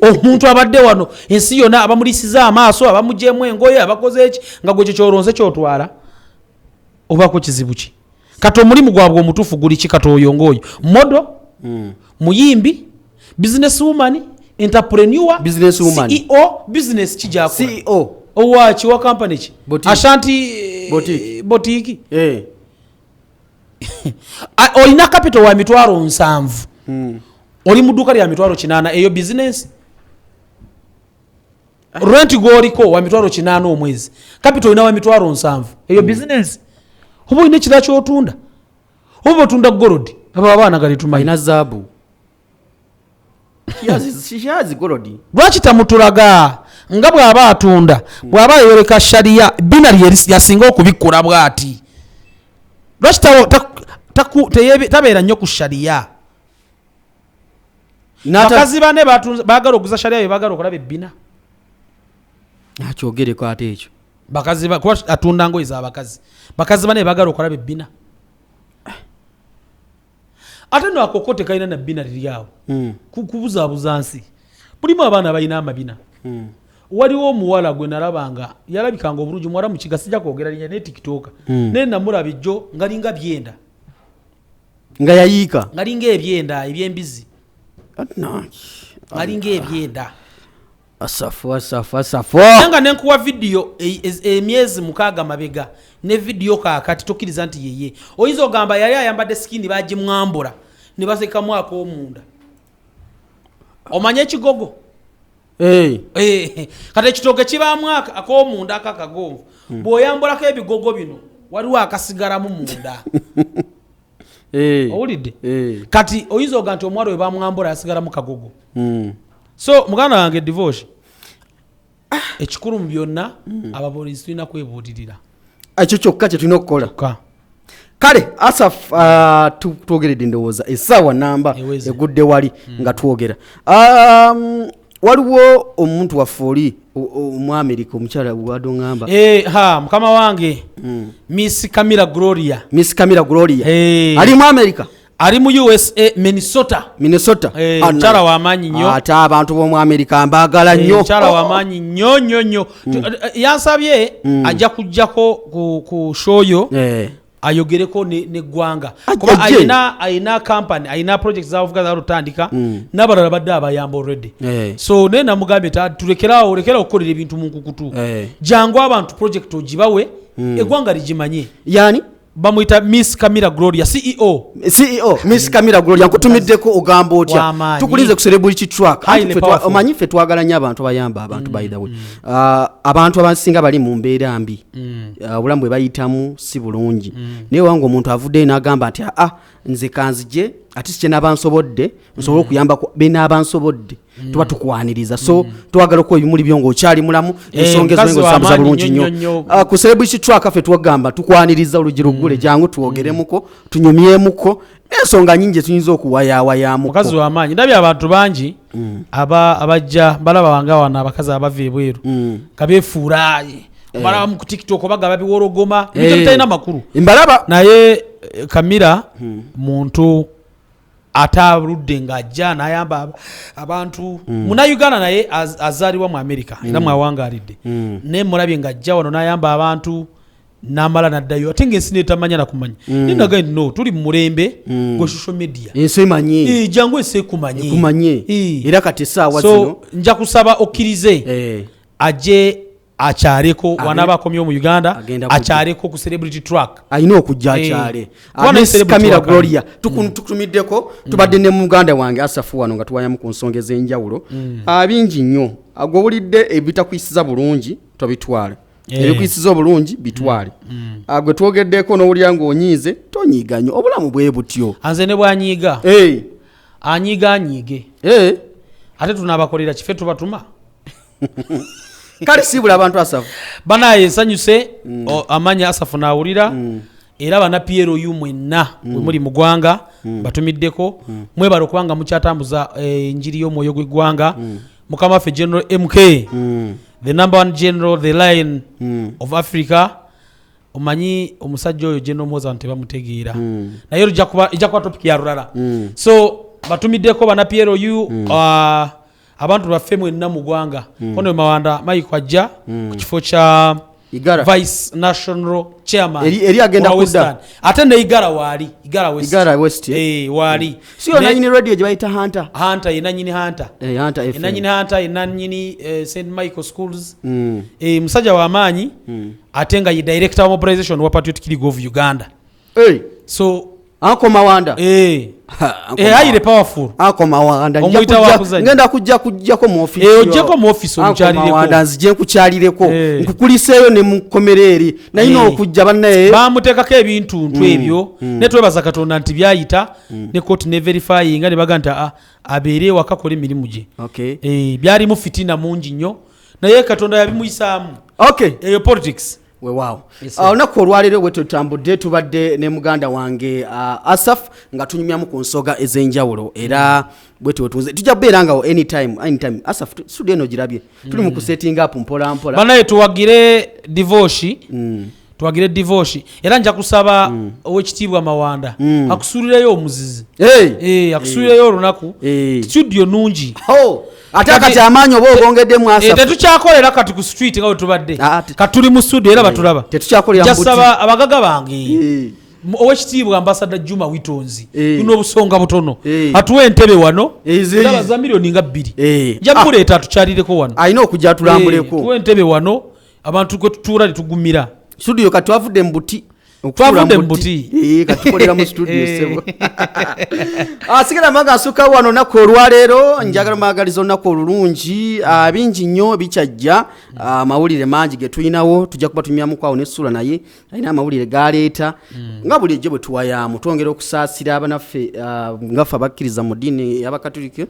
Speaker 2: Omuntu abadde wano ensi yonna abamulisiza amaaso, abamugyemu engoye, abakoze eki, nga gwe kyo ky'olonze ky'otwala. Obako kizibu ki? Kati omulimu gwabwe omutuufu guli ki kati oyo ng'oyo? Model, muyimbi, business woman, entrepreneur,
Speaker 1: Business woman.
Speaker 2: CEO, business ki gy'akola?
Speaker 1: CEO.
Speaker 2: Owa ki, wa company ki?
Speaker 1: Boutique.
Speaker 2: Ashanti,
Speaker 1: Boutique.
Speaker 2: Boutique. Olina capital wa mitwalo 7. Oli mu dduuka lya mitwalo 8, eyo business. Rent gw'oliko wa mitwalo 8 omwezi. Capital olina wa mitwalo 7, eyo business. Oba olina ekirala ky'otunda? Oba otunda gold? Abo abaana nga tetumanyi.
Speaker 1: Alina zaabu. She has gold.
Speaker 2: Lwaki tamutulaga? Nga bw'aba atunda, bw'aba ayoleka shariya, bina lyasinga okubikkula bw'ati. Lwaki tabeera nnyo ku shariya? Bakazi bane baagala okuguza shariya, be baagala okulaba ebbina.
Speaker 1: Akyogereko ate ekyo.
Speaker 2: Bakazi kuba atunda ngoye z'abakazi, bakazi bane baagala okulaba ebbina. Ate no akoko tekalina na bbina liri awo. Kubuzaabuza nsi. Mulimu abaana balina amabina. Waliwo omuwala gwe nalabanga, yalabikanga obulungi, muwala mukiga, sijja kwogera linnya, naye TikToker. Naye namulaba ejjo nga linga byenda.
Speaker 1: Nga yayiika.
Speaker 2: Nga linga ebyenda ebyembizi. Nga linga ebyenda.
Speaker 1: Asafu, asafu, asafu.
Speaker 2: Naye nga nenkuwa vidiyo emyezi 6 mabega ne vidiyo kaakati, tokkiriza nti yeye. Oyinza ogamba yali ayambadde skin, bagimwambula ne basekamu ak'omunda. Omanye ekigogo? Kati ekitooke kibaamu ak'omunda akakagonvu. Bw'oyambulako ebigogo bino, waliwo akasigalamu munda. Owulidde? Kati oyinza oga nti omuwala we bamwambula yasigalamu kagogo. So muganda wange Divorce, ekikulu mu byonna, ababuulizi tulina kwebuulirira.
Speaker 1: Ekyo kyokka kye tulina okukola.
Speaker 2: Kyokka.
Speaker 1: Kale Asaf, twogeredde ndowooza essaawa namba
Speaker 2: Eweze.
Speaker 1: egudde wali nga twogera. Waliwo omuntu waffe oli Omuamerika, omukyala wadde oŋŋamba.
Speaker 2: Ha, mukama wange Miss Camilla Gloria.
Speaker 1: Miss Camilla Gloria. Ali mu America?
Speaker 2: Ali mu USA, Minnesota.
Speaker 1: Minnesota.
Speaker 2: Mukyala w'amaanyi nnyo.
Speaker 1: Ate abantu b'omu America mbaagala nnyo.
Speaker 2: Mukyala w'amaanyi nnyo nnyo nnyo. Yansabye ajja kujjako ku show yo. Ayogereko neggwanga. Kuba
Speaker 1: Ajje.
Speaker 2: Ayina company, ayina project zavuga zalutandika, n'abalala badde abayamba already. So naye namugambye tulekerawo, lekerawo okukolera ebintu mu nkukutu. Jangu abantu project ogibawe, eggwanga ligimanye.
Speaker 1: Yani?
Speaker 2: Bamuyita Miss Camilla Gloria, CEO.
Speaker 1: CEO Miss Camilla Gloria, nkutumiddeko ogamba otya?
Speaker 2: W'amaanyi.
Speaker 1: Tukulinze ku celebrity track.
Speaker 2: Highly
Speaker 1: Anti
Speaker 2: powerful.
Speaker 1: omanyi ffe twagala nnyo abantu abayamba abantu, by the way. Abantu abasinga bali mu mbeera mbi. Obulamu bwe bayitamu si bulungi. Naye wange omuntu avuddeyo n'agamba nti, nze kanzije, ate si kye naaba nsobodde, nsobole okuyambako be naaba nsobodde. Tuba tukwaniriza. So, twagala okuwa ebimuli byo ng'okyali mulamu, ensonga ezo
Speaker 2: Mukazi
Speaker 1: nga ozitambuza
Speaker 2: w'amaanyi
Speaker 1: bulungi
Speaker 2: nnyo,
Speaker 1: nnyo.
Speaker 2: nnyo, nnyo.
Speaker 1: Ku celebrity track ffe twagamba tukwaniriza oluggi luggule, jangu twogeremuko, tunyumyemuko, n'ensonga nnyingi tuyinza okuwayaawayamuko.
Speaker 2: Mukazi w'amaanyi. Ndabye abantu bangi abajja balaba wanga wano abakazi abava ebweru nga beefuula, balaba mu ku TikTok oba nga babiwologoma, ebintu ebitalina makulu.
Speaker 1: Mbalaba.
Speaker 2: Naye Camilla muntu ataludde ng'ajja n'ayamba abantu. Munnayuganda naye azaalibwa mu America era mwawangaalidde. Naye mulabye ng'ajja wano n'ayamba abantu n'amala n'addayo, ate ng'ensi neetamanya na kumanya. Naye nagambye nti no, tuli mu mulembe gwa social media.
Speaker 1: Ensi emanyi.
Speaker 2: Jangu ensi ekumanye.
Speaker 1: Ekumanye. Era kati essaawa
Speaker 2: So,
Speaker 1: zino.
Speaker 2: nja kusaba okkirize ajje akyaleko, wanaaba akomyewo mu Uganda,
Speaker 1: Agenda kujja.
Speaker 2: akyaleko ku celebrity track.
Speaker 1: Alina okujja akyale.
Speaker 2: Kuba naye
Speaker 1: Miss
Speaker 2: celebrity
Speaker 1: Camilla
Speaker 2: track.
Speaker 1: Gloria, tukutumiddeko, tubadde ne muganda wange Asafu wano nga tuwayamu ku nsonga ez'enjawulo. Bingi nnyo. Gwe owulidde ebitakuyisiza bulungi tobitwale. Ebikuyisiza obulungi bitwale. Gwe twogeddeko n'owulira ng'onyiize, tonyiiga nnyo. Obulamu bwe butyo.
Speaker 2: Anze ne bw'anyiiga. Anyiiga anyiige. Ate tunaabakolera kife tubatuma.
Speaker 1: Kale siibula abantu Asafu.
Speaker 2: Banaye nsanyuse, amanya Asafu n'awulira. Era bana PLU mwenna bwe muli mu ggwanga, batumiddeko. Mwebale okubanga mukyatambuza enjiri y'omwoyo gw'eggwanga. Mukama waffe General MK, the number one general, the lion of Africa. Omanyi omusajja oyo General Muhoozi abantu tebamutegeera. Naye ejja kuba topic ya lulala. So batumiddeko bana PLU, abantu baffe mwenna mu ggwanga. Kono Mawanda Mike ajja ku kifo kya
Speaker 1: Igara.
Speaker 2: Vice National Chairman
Speaker 1: Eri agenda
Speaker 2: wa
Speaker 1: kudda.
Speaker 2: Western. Ate ne Igara waali, Igara West.
Speaker 1: Igara West, eh?
Speaker 2: Waali.
Speaker 1: Si yo nanyini radio gye bayita Hunter?
Speaker 2: Hunter, ye nanyini Hunter.
Speaker 1: Hunter
Speaker 2: Ye
Speaker 1: FM.
Speaker 2: nanyini Hunter, ye nanyini St Michael Schools. Musajja wa maanyi, ate nga ye director wa mobilization wa Patriotic League of Uganda.
Speaker 1: Hey.
Speaker 2: So,
Speaker 1: Uncle Mawanda. Ha, Uncle
Speaker 2: Highly
Speaker 1: Mawanda.
Speaker 2: powerful.
Speaker 1: Uncle Mawanda. Nja
Speaker 2: Omuyita wa kuzannya.
Speaker 1: ngenda kujja kujjako mu office yo.
Speaker 2: Ojjeko mu office
Speaker 1: Uncle
Speaker 2: omukyalireko.
Speaker 1: Mawanda, nzije nkukyalireko. Nkukuliseeyo ne mukomera eri. Nalina okujja bannaye.
Speaker 2: Bamuteekako ebintuntu ebyo. Ne twebaza Katonda nti byayita, ne kooti ne verifyinga ne baga nti, abeere ewaka akole emirimu gye. Byalimu fitina mungi nnyo. Naye Katonda yabimuyisaamu.
Speaker 1: Okay.
Speaker 2: Eyo politics.
Speaker 1: Wewaawo.
Speaker 2: Yes, sir.
Speaker 1: Olunaku olwaleero bwe tutambudde, tubadde ne muganda wange Asaf nga tunyumyamu ku nsonga ez'enjawulo, era bwe tuwetunze tujja kubeera nga anytime, anytime. Asaf, studio eno girabye, tuli mu kusetting up mpola mpola.
Speaker 2: Banaye, tuwagire divoshi. Tuwagire divoshi, era nja kusaba Owekitiibwa Mawanda akusuulireyo omuzizi.
Speaker 1: Hey!
Speaker 2: Akusuulireyo olunaku. Studio nungi.
Speaker 1: Oh, ate kati amaanyi oba ogongeddemu, Asaf.
Speaker 2: Tetukyakolera kati ku street nga bwe tubadde.
Speaker 1: Ah,
Speaker 2: Kati tuli mu studio era batulaba.
Speaker 1: Tetukyakolera mu buti.
Speaker 2: Njasaba abagaga bange, Owekitiibwa Ambasada Juma Witonzi, tulina obusonga butono, atuwe entebe wano. Ndaba za miliyoni nga 2. Nja muleeta atukyalireko wano.
Speaker 1: Alina okujja atulambuleko.
Speaker 2: Tuwe entebe wano abantu kwe tutuula netugumira.
Speaker 1: Studio kati twavudde mu buti.
Speaker 2: Twavudde mu buti.
Speaker 1: Kati tukolera mu studio. Sebo, asigala maga asuka wano olunaku olwaleero. Njagala mwagaliza olunaku olulungi. Bingi nnyo bikyajja. Amawulire mangi ge tulinawo, tujja kuba tumyamuku awo nessuula, naye alina amawulire galeeta nga bulijjo bwe tuwayaamu. Twongera okusaasira abanaffe, ngaffe abakkiriza mu ddiini y'Abakatuliki.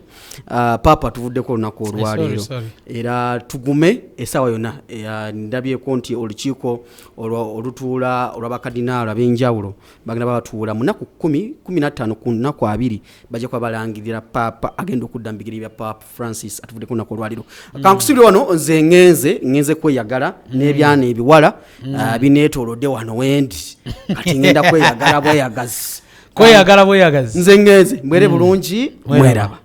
Speaker 1: Paapa tuvuddeko olunaku olwaleero.
Speaker 2: Sorry, sorry.
Speaker 1: Era tugume essaawa yonna. Ndabyeko nti olukiiko olutuula olw'abakadinaalo ab'enjawulo bagenda babatuula mu nnaku 10, 15 ku nnaku 20, bajja kuba balangirira paapa agenda okudda mu bigere bya Paapa Francis atuvuddeko olunaku olwaleero. Kankusibire wano, nze ŋŋenze kweyagala n'ebyana ebiwala bineetoolodde wano wendi. Kati ŋŋenda kweyagala bweyagazi.
Speaker 2: Kweyagala bweyagazi.
Speaker 1: Nze ŋŋenze, mwere bulungi.
Speaker 2: Mweraba.
Speaker 1: Mweraba.